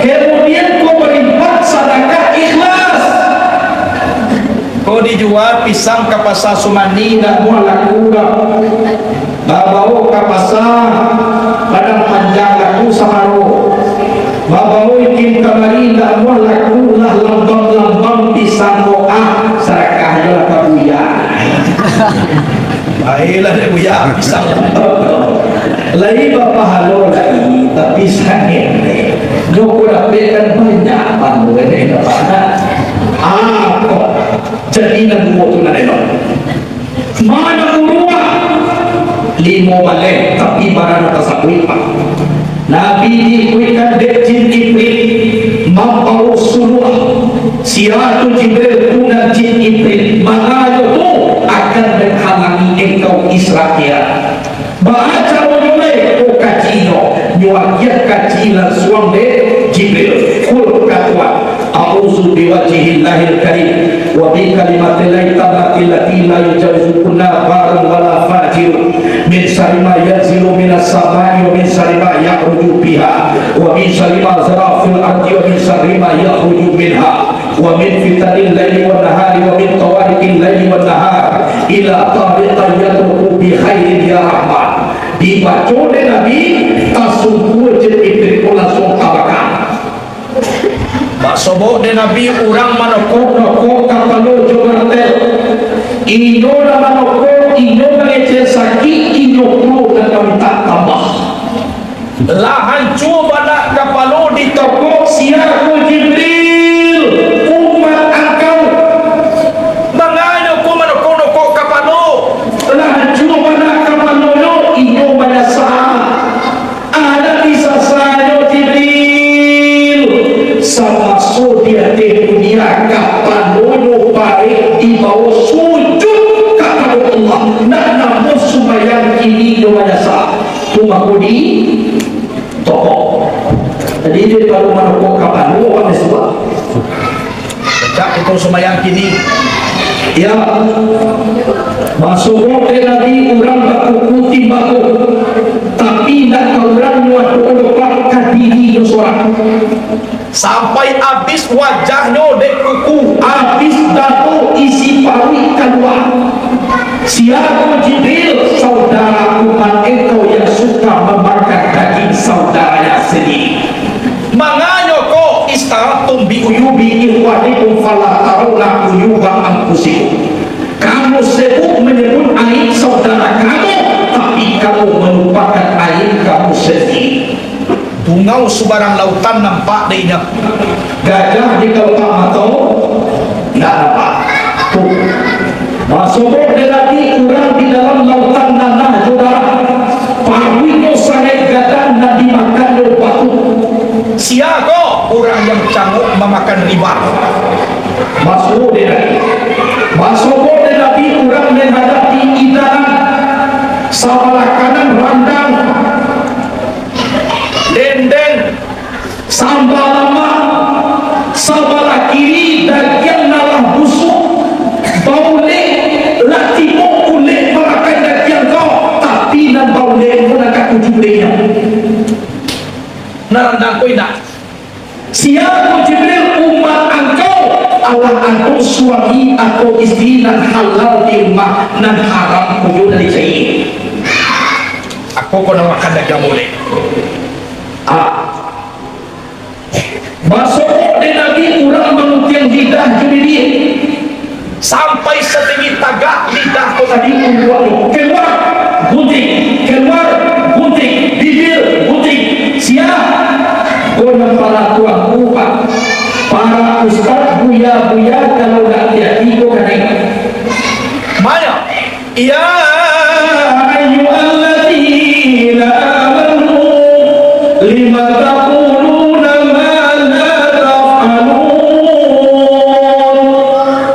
Kemudian ko barimpak sadakah ikhlas. Ko dijua pisang ka pasa Sumani, ndak muah laku doh. Babawo ka pasa Padang Panjang, laku saparo. Babawo ikim kamari, ndak muah laku, lah lambang-lambang pisang ko, ah, sadakah jo lah ka Buya. Baiklah dek Buya, pisang lambang. Lai bapahalo lai, tapi sayang deh. Nyo ko dapek kan banyak panu deh, dapat. Ah, kok jadi nan duo tu nan elok. Mana buruak? Limo baleh, tapi barana tasabuik, Pak. Nabi diikuikan dek jin Ifrit, mambawo suluah. Sia tu Jibril, tu nan jin Ifrit. Manganyo tu akan menghalangi engkau Isra. Baa caronyo lai ko kajinyo? Nyo agiah kaji lansuang dek Jibril. Kul ka Tuhan, "A'udzu biwajhillahil karim, wa bi kalimatillahi tammati allati la yujawizuhunna barrun wala fajirun, min syarri ma yanzilu minas sama'i, wa min syarri ma ya'ruju fiha, wa min syarri ma zara'a fil ardi, wa min syarri ma yakhruju minha, wa min fitanil laili wan nahari, wa min tawariqil laili wan nahar, ila tariqan yatruku bi khairin ya Rahman." Dibaco dek Nabi, tasungkua jin Ifrit ko lansuang tabaka. Bak sobok dek Nabi, urang manokok-nokok kapalo jo martel. Inyo nan manokok, inyo mangecek sakik, inyo pulo nan mamintak tambah. Lah hancua bana kapalo ditokok sia ko Jibril, umat angkau. Manganyo ko manokok-nokok kapalo? Lah hancua bana kapalonyo, inyo manyasa. Anak disasanyo Jibril, samaso di ateh dunia, Kapanonyo barek dibawo sujud kapado Allah, nak namuah sumbayang kini jo manyasa. Tu mako di toko. Jadi, daripado marokok kapano, urang bisuak. Cak itu sumbayang kini. Ya. Masuk dek Nabi urang bakuku timbako. Tapi, indak ka urang nyo ado dopak ka diri nyo sorang. Sampai abih wajahnyo dek kuku. Abih dado isi paruik kalua. Sia ko Jibril? Saudara umat engkau yang suka mamakan daging saudaranya sendiri. Manganyo ko, "Isytaghaltum bi uyubi ikhwanikum fala tarawna uyuba anfusikum." Kamu sibuk manyabut aib saudara kamu, tapi kamu malupakan aib kamu sendiri. Bungau subarang lautan nampak dek inyo. Gajah di kalopak mato, indak nampak. Tu. Basobok dek Nabi urang di dalam lautan nanah jo darah. Paruiknyo sangaik gadang nan dimakannyo batuk. Sia ko urang yang cangok mamakan riba. Basuo dek Nabi. Basobok dek Nabi urang manghadapi idangan. Sabalah kanan randang, dendeng, samba lamak, sabalah kiri dagiang nan lah busuak. Baulek, lah tibo ulek mamakan dagiang ko, tapi nan baulek ko nan katuju dek inyo. Nan randang ko indak. Sia ko Jibril? Umat angkau alah ado suami atau isteri nan halal di rumah, nan haram pulo nan dicari. Ako ko nan makan dagiang baulek. Ah. Basobok dek Nabi urang mangutiang lidah jo bibia. Sampai satinggi tagak lidah ko tadi, untuak tu. Kalua, gunting. Kalua, gunting. Bibia, gunting. Sia? Ko nan para tuanku, Pak. Para ustaz, buya-buya, kalau ndak hati-hati, ko kanai. Mano? Ya ayyuhalladzina amanu, lima taquluna ma la taf'alun.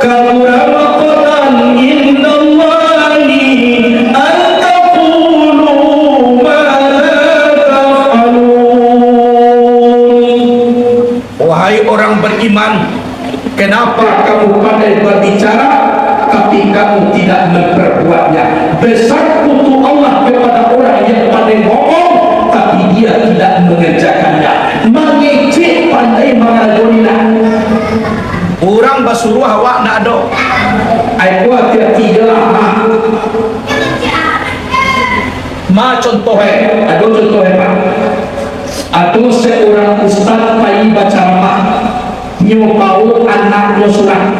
Kabura maqtan indallahi an taqulu ma la taf'alun. Wahai orang beriman, kenapa kamu pandai berbicara, tapi kamu tidak memperbuatnya? Besar kutuk Allah kepada orang yang pandai ngomong, tapi dia tidak mengerjakannya. Mangecek pandai mangarajoilah. Urang basuruah awak ndak ado. Ai ko hati-hati je lah, ha. Ma contoh, eh, ado contoh, eh, Pak. Ado seorang ustaz pai bacaramah, nyo bawo anaknyo surang.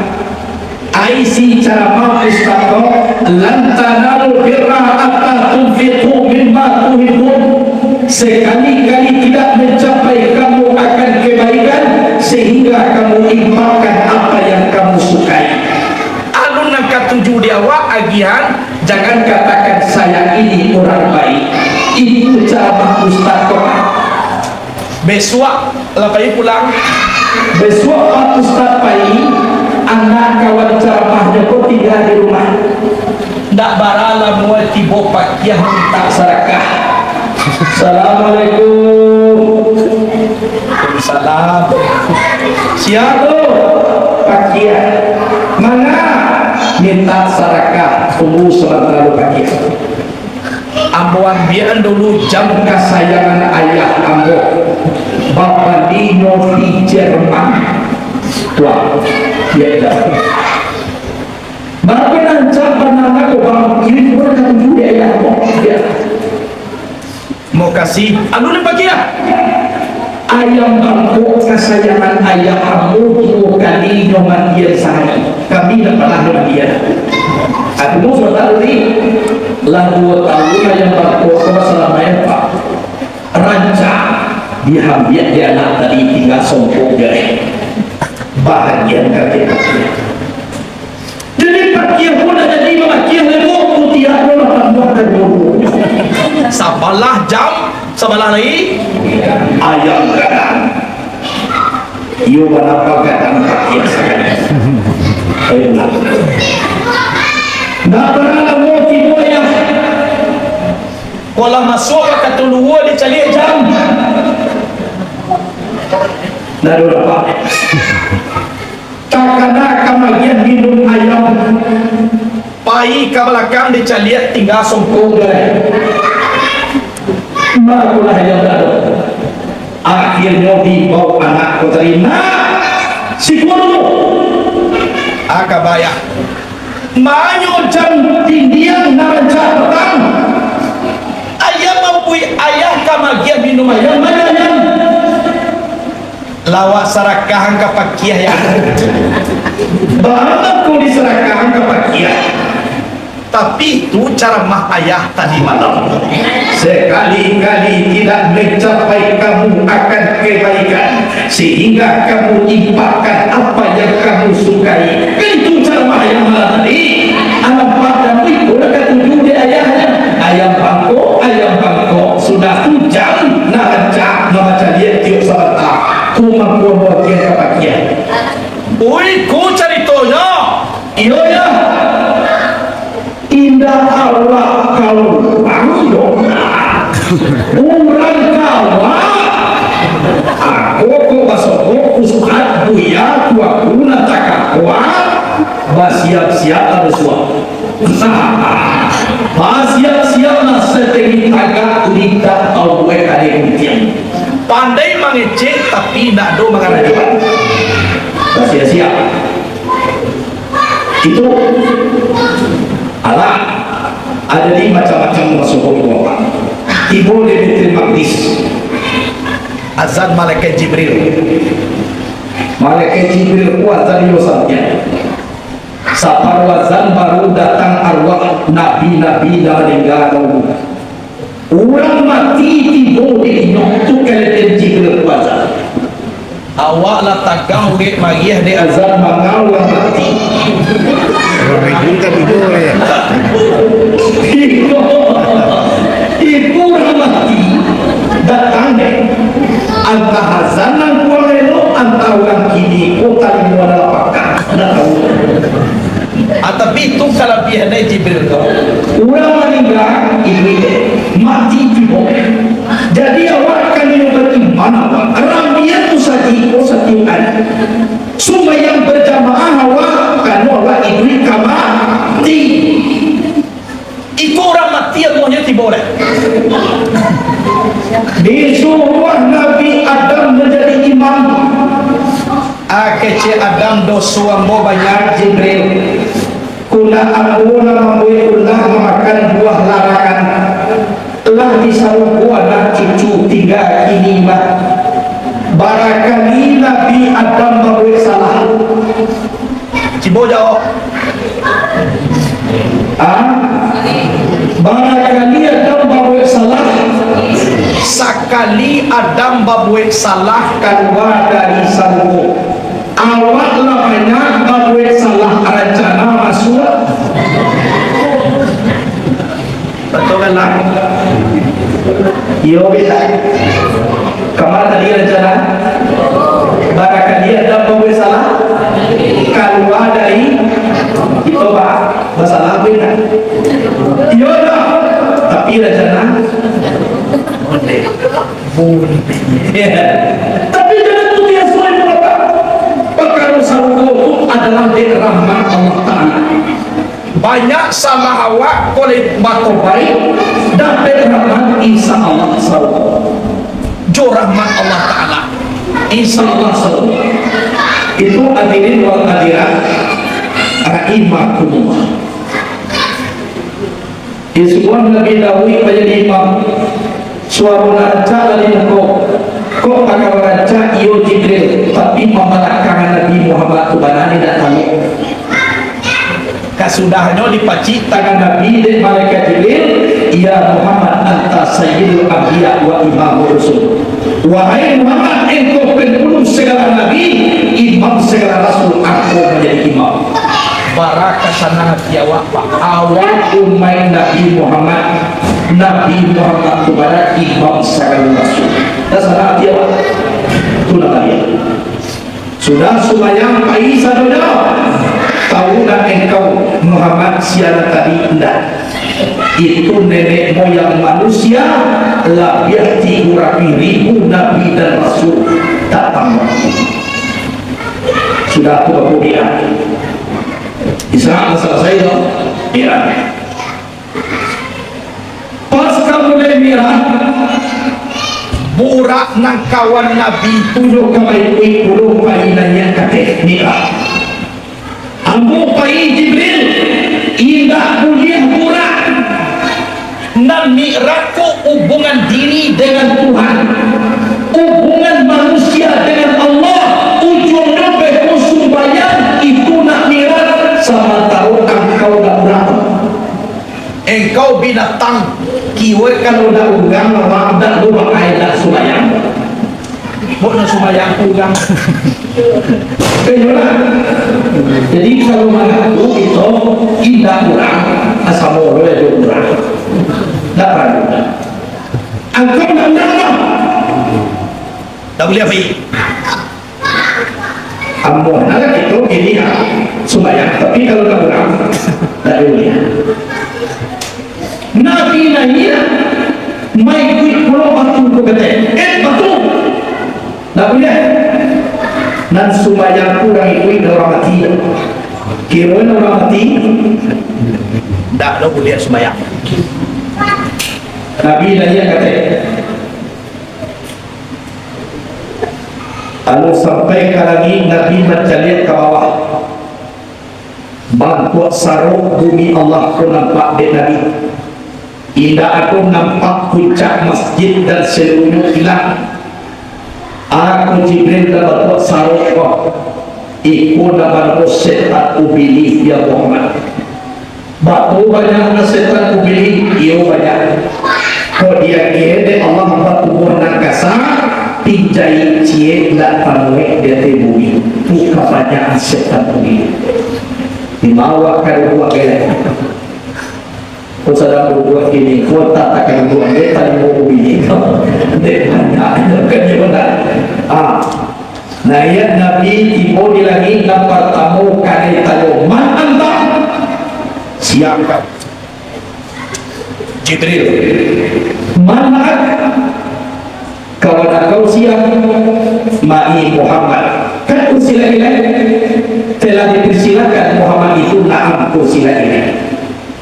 Ai isi caramah ustaz ko, "Lan tanalul birra hatta tunfiqu mimma tuhibbun." Sekali-kali tidak mencapai kamu akan kebaikan sehingga kamu infakkan apa yang kamu sukai. Alun nan katuju di awak agiahan, jangan katakan saya ini orang baik. Itu caramah ustaz ko. Besuak lah pai pulang. Besuak Pak Ustaz pai, anak kawan caramahnyo ko tingga di rumah. Ndak bara lamo tibo pakiah mintak sarakah. Assalamualaikum. Waalaikumsalam. Sia tu? Pakiah. Manga? Mintak sarakah. Tunggu sabanta lu, pakiah. Ambo ambiakan dulu jam kasayangan ayah ambo. Bapalinyo di Jerman. Wah, ya dah. Barapo nan cak banana ko, Bang? Ini pun katuju di ayah ambo. Ya. Mokasih. Anu ni pakiah. Ayam bangkok kasayangan ayah ambo duo kali nyo mandian sahari. Kami ndak pernah nyo mandian. Aku mau sebentar tadi, lah duo tahun ayam bangkok ko basalamaian, Pak. Rancak diambiak di anak tadi, tingga songkok je. Bahagian kaki-kaki. Jadi pakiah pun dah jadi mamakiah lemo, putiah pun lah panduah ka dulu. Sabalah jam, sabalah lai ayam gadang. Iyo, banapa gadang pakiah sakali. Aduh, Pak. Takana ka magiah minum ayam. Pai ka balakang dicaliak tingga songko, Gai. Makolah ayam dado. Akhirnyo dibao anak ko tadi, "Nak, siko dulu." Ah, ka bayah. Manyo jam dindiang nan rancak patang. Ayam mampuik ayah ka magiah minum ayam, manyo ayam. Lawak sarakahan ka pakiah, ya. Bana ko disarakahan ka pakiah. Tapi tu caramah ayah tadi malam. Sekali-kali tidak mencapai kamu akan kebaikan, sehingga kamu impakkan apa yang kamu sukai. Kan itu caramah ayah malam tadi. Anak padang itu dah katuju di ayahnya. Ayam bangkok, ayam bangkok. Sudah tu jam nak rancak, nak baca lihat tiup sabanta. Ku mangko bagian ka pakiah. Ui, ku caritonyo. Iyo, ya. Indak awak kaluang doh. Urang kawa. Ako ko basokok, Ustaz, Buya, tuaku nan takakoa. Basiap-siap lah basuo. Basiap-siap lah satengah tagak, litak tau buek ade kuntiang. Pandai mangecek, tapi indak ado mangarajoan. Basiap-siap. Itu, alah, ado di macam-macam masuk Allah. Tibo di Baitul Maqdis. Azan malaikat Jibril. Malaikat Jibril ko azan iyo sajo. Saparo azan baru datang arwah nabi-nabi nan maningga dahulu. Urang mati tibo di inyo tu, kalian Jibril ko azan. Awak lah tagah urek mariah dek azan manga urang mati. Urang mati kan tibo, ya. Iko, iko urang mati datang dek. Antah azan nan kurang elok, antah urang kini ko talingo nan lah pakak, ndak tahu. Ah, tapi itu kalabiahan dari Jibril tu. Urang maningga, iduik, mati tibo. Jadi awak kanai baiman, awak. Rambian tu satiko satiukan. Sumbayang bajamaah awak, karano awak iduik ka mati. Iko urang mati amuahnyo tibo lai. Disuruah Nabi Adam manjadi imam. Ah, kecek Adam, doso ambo banyak, Jibril. Kula ambo lah mambuek ulah mamakan buah larangan. Lah disarugo anak cucu tingga kini mah. Barakali Nabi Adam mambuek salah. Cubo jawab. Ah? Barakali Adam babuek salah. Sakali Adam babuek salah, kalua dari sarugo. Awak lah banyak babuek salah, rancana masuak. Betul kan lah? Iyo, bisa. Kama tadi rancana? Barakali Adam babuek salah, kalua dari itu, Pak. Masalah apa ini? Iyo dah. Tapi rancana boleh. Boleh. Tapi jangan tu dia suai mengapa? Perkara sarugo tu adalah dek rahmat Allah Ta'ala. Banyak salah awak, kalau batobaik, dapek rahmat, insya Allah, sarugo. Jo rahmat Allah Ta'ala, insya Allah, sarugo. Itu hadirin wal hadirat rahimakumullah. Isubuah Nabi Daud manjadi imam. Suaro nan rancak lah di muko. Kok pakawa rancak iyo Jibril, tapi pambalakangan Nabi Muhammad tu bana ni dak tahu. Kasudahnyo dipacik tangan Nabi dek malaikat Jibril, "Ya Muhammad, anta sayyidul anbiya wa imamur rusul." Wahai Muhammad, engkau penghulu segala nabi, imam segala rasul, aku manjadi imam. Bara ka sanang ati awak, Pak. Awak umaik Nabi Muhammad. Nabi Muhammad tu bara imam sagalo rasul. Dah sanang ati awak. Tu nan dia. Sudah sumbayang pai sadonyo. Tahu ndak engkau Muhammad sia nan tadi? Ndak. Itu nenek moyang manusia, labiah tigo ratuih ribu nabi dan rasul datang. Sudah tu baku dia. Isra lah salasai tu. Mi'raj. Pas ka mulai Mi'raj, Burak nan kawan Nabi tu nyo ka baikuik pulo pai naiak ka ateh Mi'raj. Ambo pai Jibril, indak buliah Burak. Nan Mi'raj ko hubungan diri dengan Tuhan. Hubungan manusia dengan Allah, ujuangnyo beko sumbayang, itu nak Mi'raj, samantaro angkau nak Burak. Engkau binatang, kiwek kalau dak urang, awak dak lo bakai dak sumbayang. Bok nak sumbayang urang. Betul lah. Jadi kalau mangaku itu indak urang, asamo lo ya jo urang. Dak paralu. Angkau nak urang lah. Dak buliah pai. Amuah lah kito kini, ah, sumbayang, tapi kalau dak urang, dak buliah. Nabi naiak, maikuik pulo batu tu kato, "Eh, batu!" Dak buliah. Nan sumbayang tu urang ikuik, dak urang mati. Kiro urang mati, dak ado buliah sumbayang. Nabi naiak kato, Lalu sampai ka langik, Nabi mancaliak ka bawah. Bantuak sarok bumi Allah ko nampak dek Nabi. Indak ado nampak puncak masjid dan saluruhnyo kilat. Ako Jibril nan bantuak sarok ko, iko nan banamo setan Ubilih, ya Muhammad. Batua banyak nan setan Ubilih, iyo banyak. Kok diagiah dek Allah batubuah nan kasa, pinjai ciek ndak tamuek di ateh bumi. Tu kabanyakan setan Ubilih. Dibawa ka duduak galeh. Kok sadang duduak kini, kota takkan duduak, dek talimo Ubilih. Dek banyak, kan iyo ndak? Ah. Naiak Nabi tibo di langik nan partamo, kanai tanyo, "Man anta?" Siap, Jibril. "Man ma'ak?" Kawan angkau siap? "Ma'i Muhammad." Kan ursilah ilaihi. Telah dipersilakan Muhammad itu, na'am, ursilah ilaihi.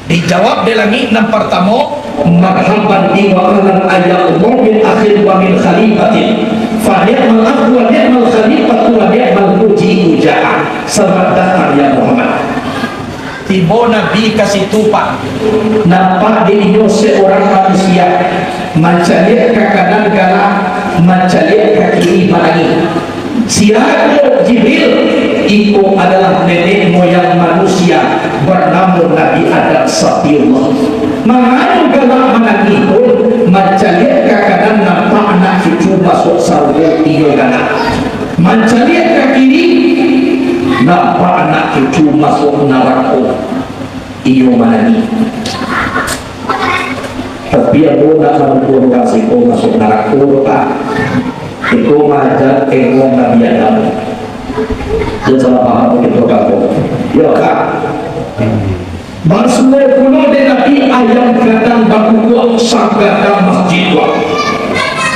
Dijawab dek langik nan partamo, "Marhaban bi wa ahlan ayya Allah min akhin wa min khalifatin. Fa ni'mal akh wa ni'mal khalifatu wa ni'mal mujibu ja'a." Selamat datang, ya Muhammad. Tibo Nabi ka situ, Pak. Nampak dek inyo seorang manusia, mancaliak ka kanan galak, mancaliak ka kiri manangih. Siapo Jibril? Iko adalah nenek moyang manusia, banamo Nabi Adam Safiullah. Manganu galak manangih pun, mancaliak ka kanan nampak anak cucu masuak sarugo, iyo galak. Mancaliak ka kiri, nampak anak cucu masuak narako, iyo manangih. Tapi ambo ndak manuduah urang siko masuak narako doh, Pak. Iko maaja tengok Nabi Adam. Jan salah paham kito, Pak. Yo, Pak. Basuo pulo dek Nabi, ayam gadang bakukuak sagadang masjid tu.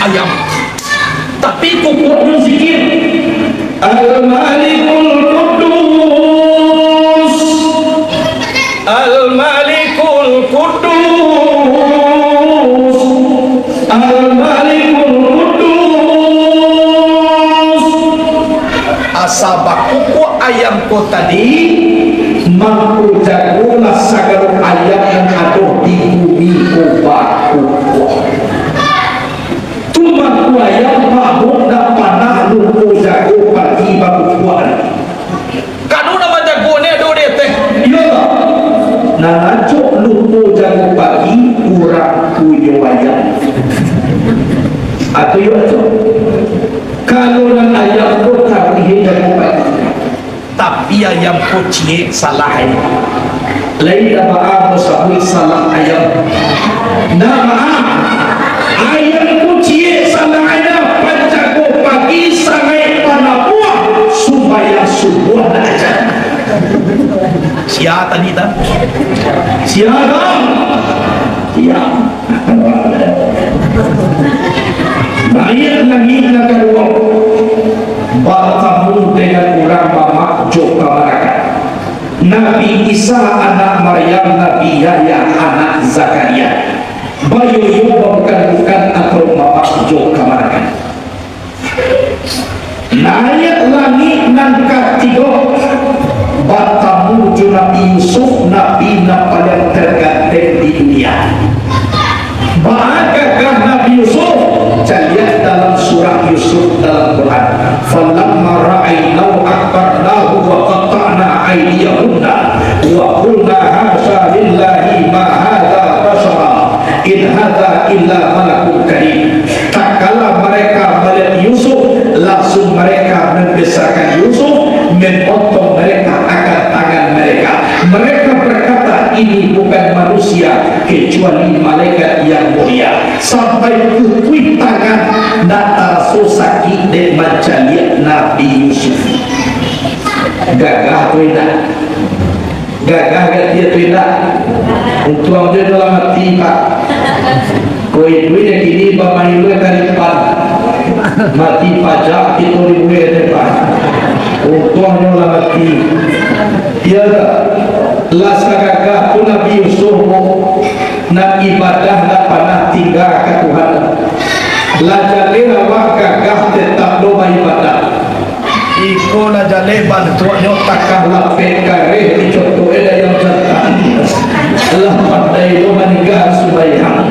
Ayam. Tapi kukuaknyo zikir. Al-Malikul Quddus. Al-Malikul Quddus. Al-Malikul Quddus. Asa bakukuak ayam ko tadi, mangko jagolah sagalo ayam nan ado di bumi ko bakukuak. Tu mangko ayam mabok, ndak panah lupo jago pagi bakukuak. Kanu nan manjago ni ado di ateh. Iyo lah. Nan acok lupo jago pagi, urang punyo ayam. Atau iyo acok. Kalau nan ayam tu taruih jago pagi. Tapi ayam ko ciek salah, eh. Lain dah baa basabuik salah ayam. Nah, baa. Ayam ko ciek salah ayam, panjago pagi sangaik panabuah, sumbayang subuah nak aja. Sia tadi, ta? Sia, ta? Naiak langik nan kaduo, batamu dengan urang mamak jo kamanakan. Nabi Isa anak Maryam, Nabi Yahya anak Zakaria. Bayoyo babukan-bukan antaro mamak jo kamanakan. Naiak langik nan katigo, batamu jo Nabi Yusuf, nabi nan paliang targanteng di dunia. Baa gagah Nabi Yusuf? Caliak dalam surah Yusuf dalam Quran. "Falamma ra'ainahu akbarnahu wa qatta'na aidiyahunna wa qulna hasya lillahi ma hadza basyara in hadza illa malakun karim." Tatkala mereka melihat Yusuf, langsung mereka membesarkan Yusuf, memotong mereka akan tangan mereka. Mereka berkata, "Ini bukan manusia, kecuali malaikat yang mulia." Sampai putuih tangan, ndak taraso sakik dek mancaliak Nabi Yusuf. Gagah tu indak? Gagah gak dia tu indak? Untuang dia dalam hati, Pak. Kau itu ya kini bamain lu taripan. Mati pajak kita di buah ni, Pak. Untuang dia dalam hati. Iya tak? Lah sagagah tu Nabi Yusuf, nak ibadah nak panah tingga ka Tuhan. Lah jaleh awak gagah tetap lo baibadah. Iko lah jaleh bantuaknyo takah lapek kareh dicotok e dayang jantan. Lah pandai lo maningga sumbayang.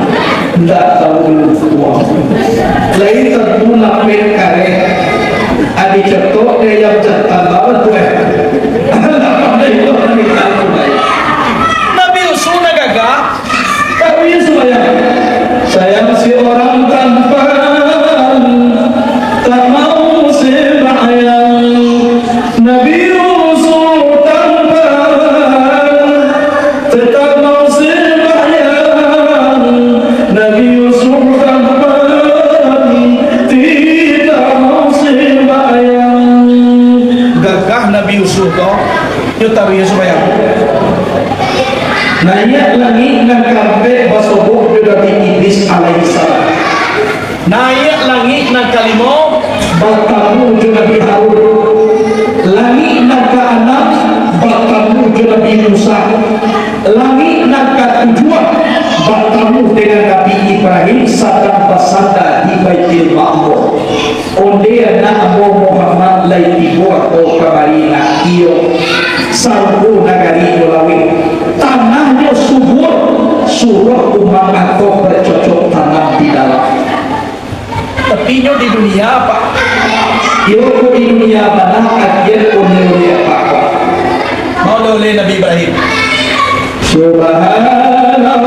Ndak tahu dulu puang. Lain tantu lapek kareh. Adi cetok dayang jantan bawa tu eh. Ndak pandai lo maningga sumbayang. Nabi Yusuf nak gagah. Tapi sumbayang. Sayang si orang tampan, tak mau sembahyang. Nabi Yusuf tampan, tetap mau sembahyang. Nabi Yusuf tampan, tidak mau sembahyang. Gagah Nabi Yusuf tu. Yo taruih yo sumbayang. Naiak langik nan kaampek basobok jo Nabi Idris alaihissalam. Naiak langik nan kalimo batamu jo Nabi Harun. Langik nan kaanam batamu jo Nabi Musa. Langik nan katujuah batamu dengan Nabi Ibrahim sadang basanda di Baitul Ma'mur. Onde anak ambo Muhammad lai tibo ko kamari nak iyo, sarupo nagari jo laweh, tanahnyo subur, suruah umat angko bacocok tanam di dalam. Tapi nyo di dunia, Pak. Iyo ko di dunia bana, agiah onde-onde, Pak. Mau oleh Nabi Ibrahim. Subhanallah,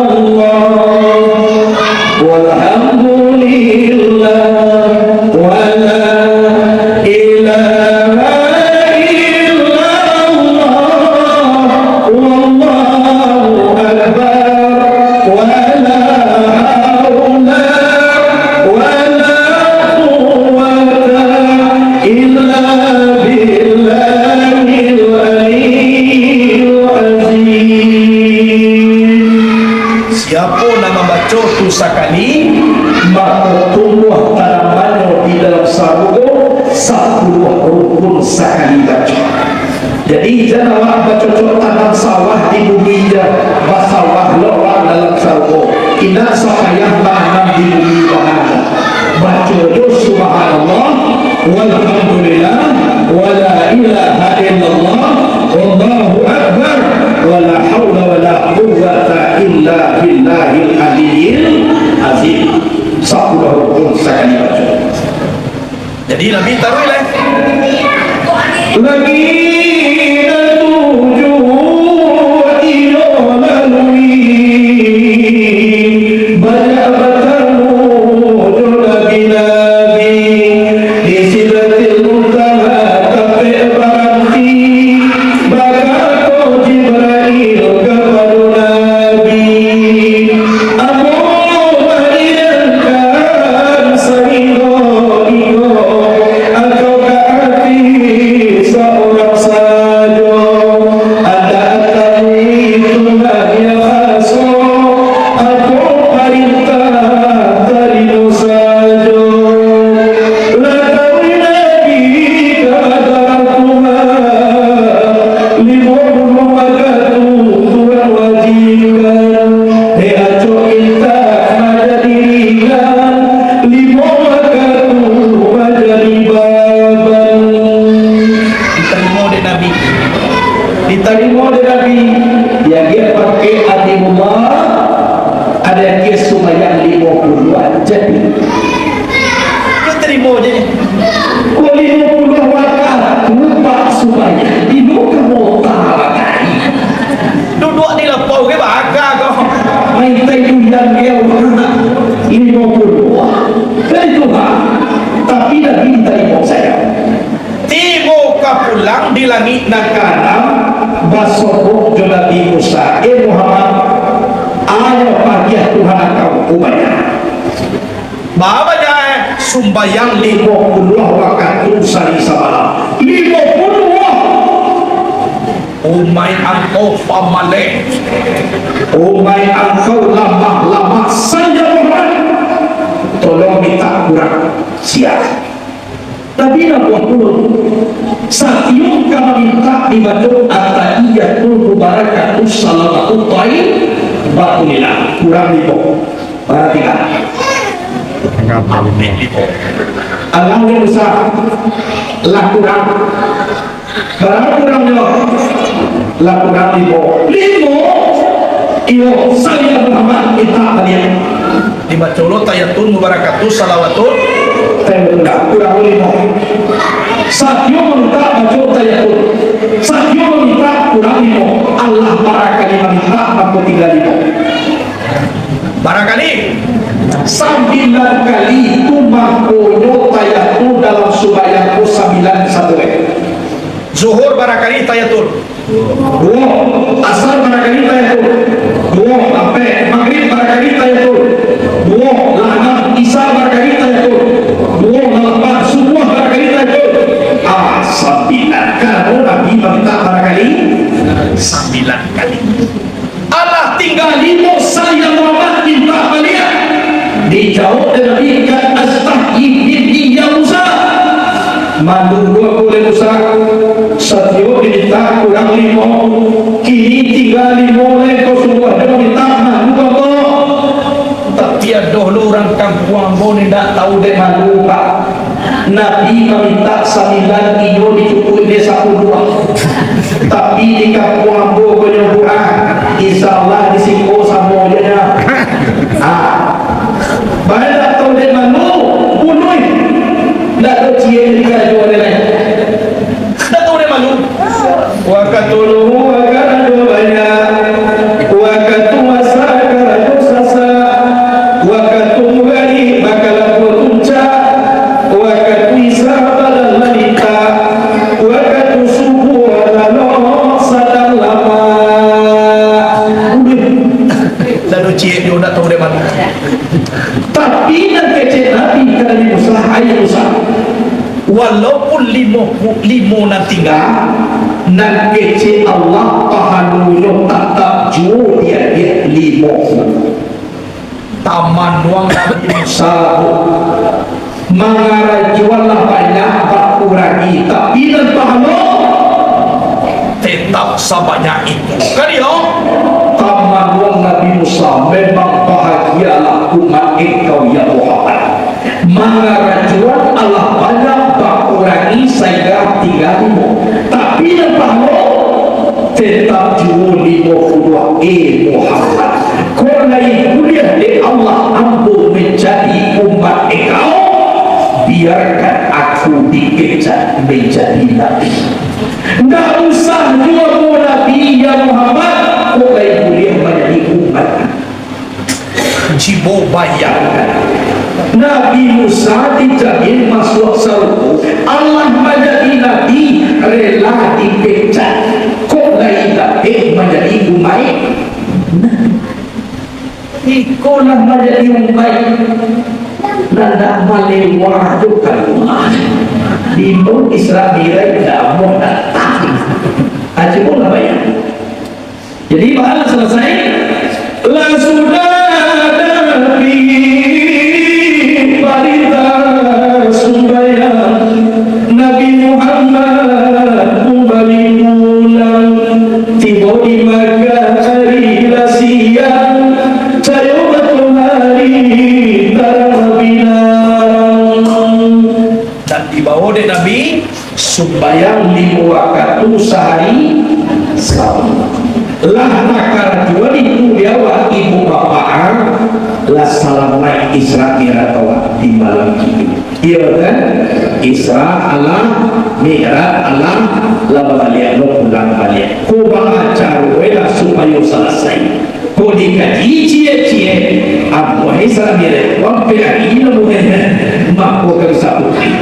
walhamdulillah, wala ilaha illallah, wallahu akbar, wala haula wala quwwata illa billahil aliyyil azim. Siapo nan mambaco tu sakali, mako tumbuah tanamannyo di dalam sarugo sapuluah rumpun sakali baco. Jadi, jan awak bacocok tanam sawah di bumi ja, basawah lo awak dalam sarugo. Indak sapayah maanam di bumi bana. Baco jo subhanallah, walhamdulillah, wala ilaha illallah, wallahu akbar, wala haula wala quwwata illa billahil aliyyil azim. Sapuluah rukun sakali baco. Jadi Nabi taruih lai. Lagi nan tujuah iyo lalui, banyak batamu jo nabi-nabi, di Sidratil Muntaha tapek baranti, bakato Jibrail kapado Nabi. Ambo manidangkan sainggo iko, angkau ka ati saurang Ditarimo dek Nabi, diagiah pakai Habibullah, ado agiah sumbayang limo puluah, jadi. Kau tarimo je. Kau limo puluah wakatu, Pak, sumbayang, di muka mota bagai. Duduak di lapau ke baka kau. Main tai duyan dia, limo puluah. Dari Tuhan. Tapi Nabi ditarimo sajo. Tibo ka pulang di langik nan kaanam, basobok jo Nabi Musa, "Eh Muhammad, ayo pagiah Tuhan angkau, umahnyo." Baa banyak, eh? Sumbayang limo puluah wakatu sahari samalam. Limo puluah! Umai angkau pamaleh. Umai angkau lamah-lamah, sajo Muhammad. Tolong mintak kurang. Siap. Tapi nak buat dulu. Satiok ka mamintak dibaco at-tahiyyatul mubarakatus shalawatut thayyibatulillah. Kurang limo. Paratikan. Alang yang besar. Lah kurang. Bara kurangnyo? Lah kurang limo. Limo. Iyo, sajo Muhammad mintak baliak. Dibaco lo tahiyyatul mubarakatus shalawatut. Kurang limo. Satiok mintak baco tahiyyatul. Satiok mintak kurang limo. Alah bara kali mamintak, mako tingga limo. Bara kali? Sambilan kali tu, makonyo tahiyyatul dalam sumbayang ko sambilan satu, eh. Zuhur bara kali tahiyyatul? Duo. Asar bara kali tahiyyatul? Duo. Ampek. Magrib bara kali tahiyyatul? Duo. Lah anam. Isya bara kali tahiyyatul? Duo. Lah lapan. Subuah bara kali tahiyyatul? Ah, sambilan. Karano Nabi mamintak bara kali? Sambilan kali. Alah tingga limo, sajo Muhammad mintak baliak. Dijawab dek Nabi, "Qad astahyi minni ya Musa." Malu ko dek Musa, satiok dimintak kurang limo, kini tingga limo lai ko, sungguahnyo mintak malu ambo. Tapi ado lo urang kampuang ambo nan indak tahu dek malu, Pak. Nabi mamintak sambilan, inyo dicukuik dek sapuluah. Tapi di kampuang ambo ko nyo kurang, insya Allah di siko samo je nyo. Ah. Baa indak tahu dek malu, bunuah. Indak tahu ciek di karajo dek lai. Indak tahu dek malu. Wakatu luhua karajo banyak, wakatu asar karajo sasak, wakatu magrib bakalabuah tuncak, wakatu isya badan malintah, wakatu subuah lalok sadang lamak. Uluih, lalu ciek juo ndak tahu dek malu. Tapi nan kecek Nabi ka Nabi Musa, "Ai Musa, walaupun limo, limo nan tingga, nan kecek Allah pahalonyo tatap juo diagiah limo." Tamanuang Nabi Musa, mangarajoan lah banyak bakurangi, tapi nan pahalo tetap sabanyak itu. Kan iyo? Tamanuang Nabi Musa, memang bahagialah umat engkau, ya Muhammad. Mangarajoan alah banyak bakurangi sahinggo tingga limo. Tapi nan pahalo tetap juo limo puluah, eh Muhammad. Kok lai buliah dek Allah ambo manjadi umat engkau, biarkan aku dipecat manjadi nabi. Ndak usah juo ambo nabi, ya Muhammad, kok lai buliah manjadi umat. Cubo bayangkan, Nabi Musa dijamin masuak sarugo, alah manjadi nabi, rela dipecat, kok lai dapek manjadi umaik nabi. Iko lah manjadi umaik, nan dak malewah tu kan. Di Isra Mi'raj dak amuah datang. Aji pun lah bayang. Jadi, baa lah salasai? Lah sudah Nabi parintah sumbayang, Nabi Muhammad kumbali pulang. Tibo di Makkah ari lah siang, cayo matohari tarang babinarang. Dan dibawo dek Nabi sumbayang limo wakatu sahari, Lah takarajo di tu di awak ibu bapak, ah, lah salamaik Isra Mi'raj awak di malam itu. Iyo kan? Isra alah, Mi'raj alah, lah babaliak lo pulang baliak. Ko baa caro lah supayo salasai? Ko dikaji ciek-ciek, amuah Isra Mi'raj, wampek ari namuahnyo, mako ka bisa putih.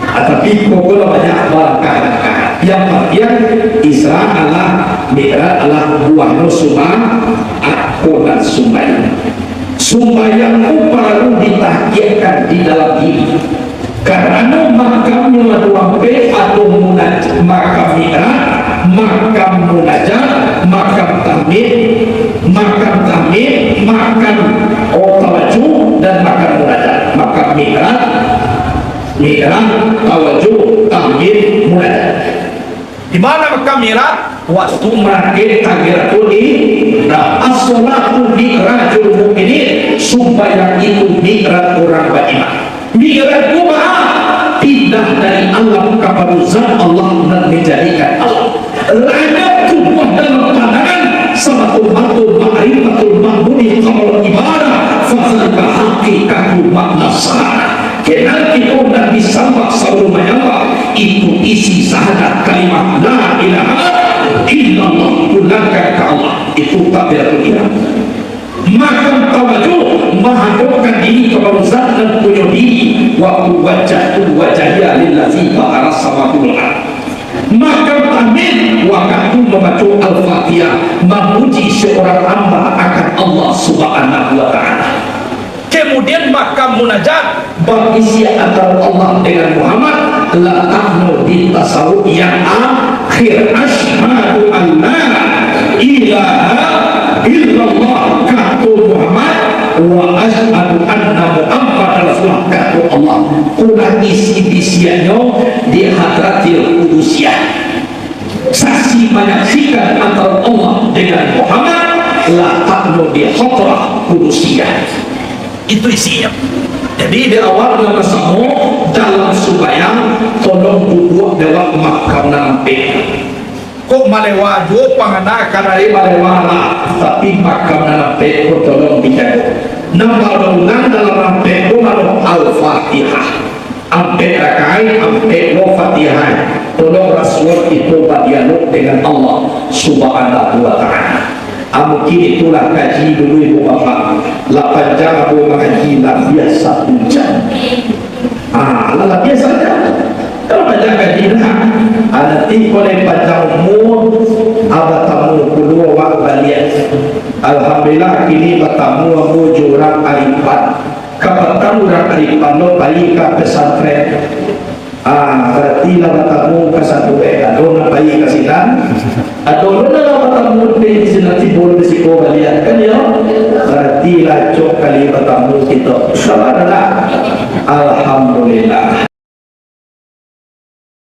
Ah, tapi pokoklah banyak balangkah-langkah. Yang pasti, Isra alah, Mi'raj alah buahnyo sumba-, ah, ko nan sumbayang. Sumbayang tu paralu ditahkiakkan di dalam diri. Karano makamnyo ado ampek, ado munaj-, makam Mi'raj, makam munajat, makam tahmid, makam tahmid, makam, oh, tawajuh, dan makam munajat. Makam Mi'raj, Mi'raj, tawajuh, tahmid, munajat. Di ma makam Mi'raj? Waktu marangkek takbiratul ihram. As-sholatu mi'rajul mu'minin, sumbayang itu mi'raj urang baiman. Mi'raj tu baa? Pindah dari alam kapado Zat Allah nan manjadikan alam. Lanyap tubuah dalam pandangan, samato-mato ma'rifatul ma'budi qabla ibadah, fadzalika haqiqatu makna sahadah. Kenal kito nan disambah sabalun manyambah, itu isi sahadat kalimah la ilaha illallah, pulangkan ka Allah. Itu takbiratul ihram. Makam tawajuh, mahadapkan diri kapado Zat nan punyo diri, waktu wajjahtu wajhiya lillazi fataras samawati wal ard. Makam tahmid, waktu mambaco Al-Fatihah, mamuji seorang hamba akan Allah Subhanahu wa Ta'ala. Kemudian makam munajat, babisiak antaro Allah dengan Muhammad, lataknyo di tasawuf yang akhir, "Asyhadu an la ilaha illallah," kato Muhammad, "wa asyhadu anna Muhammadar Rasulullah," kato Allah. Ko lah isi bisiaknyo di hadratil qudusiyah. Saksi manyaksikan antaro Allah dengan Muhammad, lataknyo di hadrah qudusiyah. Itu isinyo. Jadi, di awak nan basamo dalam sumbayang, tolong duduak di awak makam nan ampek. Kok malewa juo pangana ka dari malewa lah, tapi makam nan ampek ko tolong dijago. Nan barulang dalam ampek ko mano? Al-Fatihah. Ampek rakaat, ampek lo Fatihah. Tolong rasuah kito badialog dengan Allah Subhanahu wa Ta'ala. Ah, mungkin itulah kaji dulu ibu bapak. Lah panjang apo mangaji, lah biasa hujan. Ah, lah, lah biasa hujan. Kalau panjang kaji dah. Ah, nanti kalau panjang umur, ah, batamu kulo awak baliak. Alhamdulillah, kini batamu ambo jo urang Aripan. Kapatang urang Aripan lo pai ka pesantren. Ah, barati lah batamu ka satu, eh, ado nan pai ka sinan. Ado lo nan lah batamu di sinan, tibo di siko baliak, kan, yo? Barati lah acok kali batamu kito. Sabar lah. Alhamdulillah.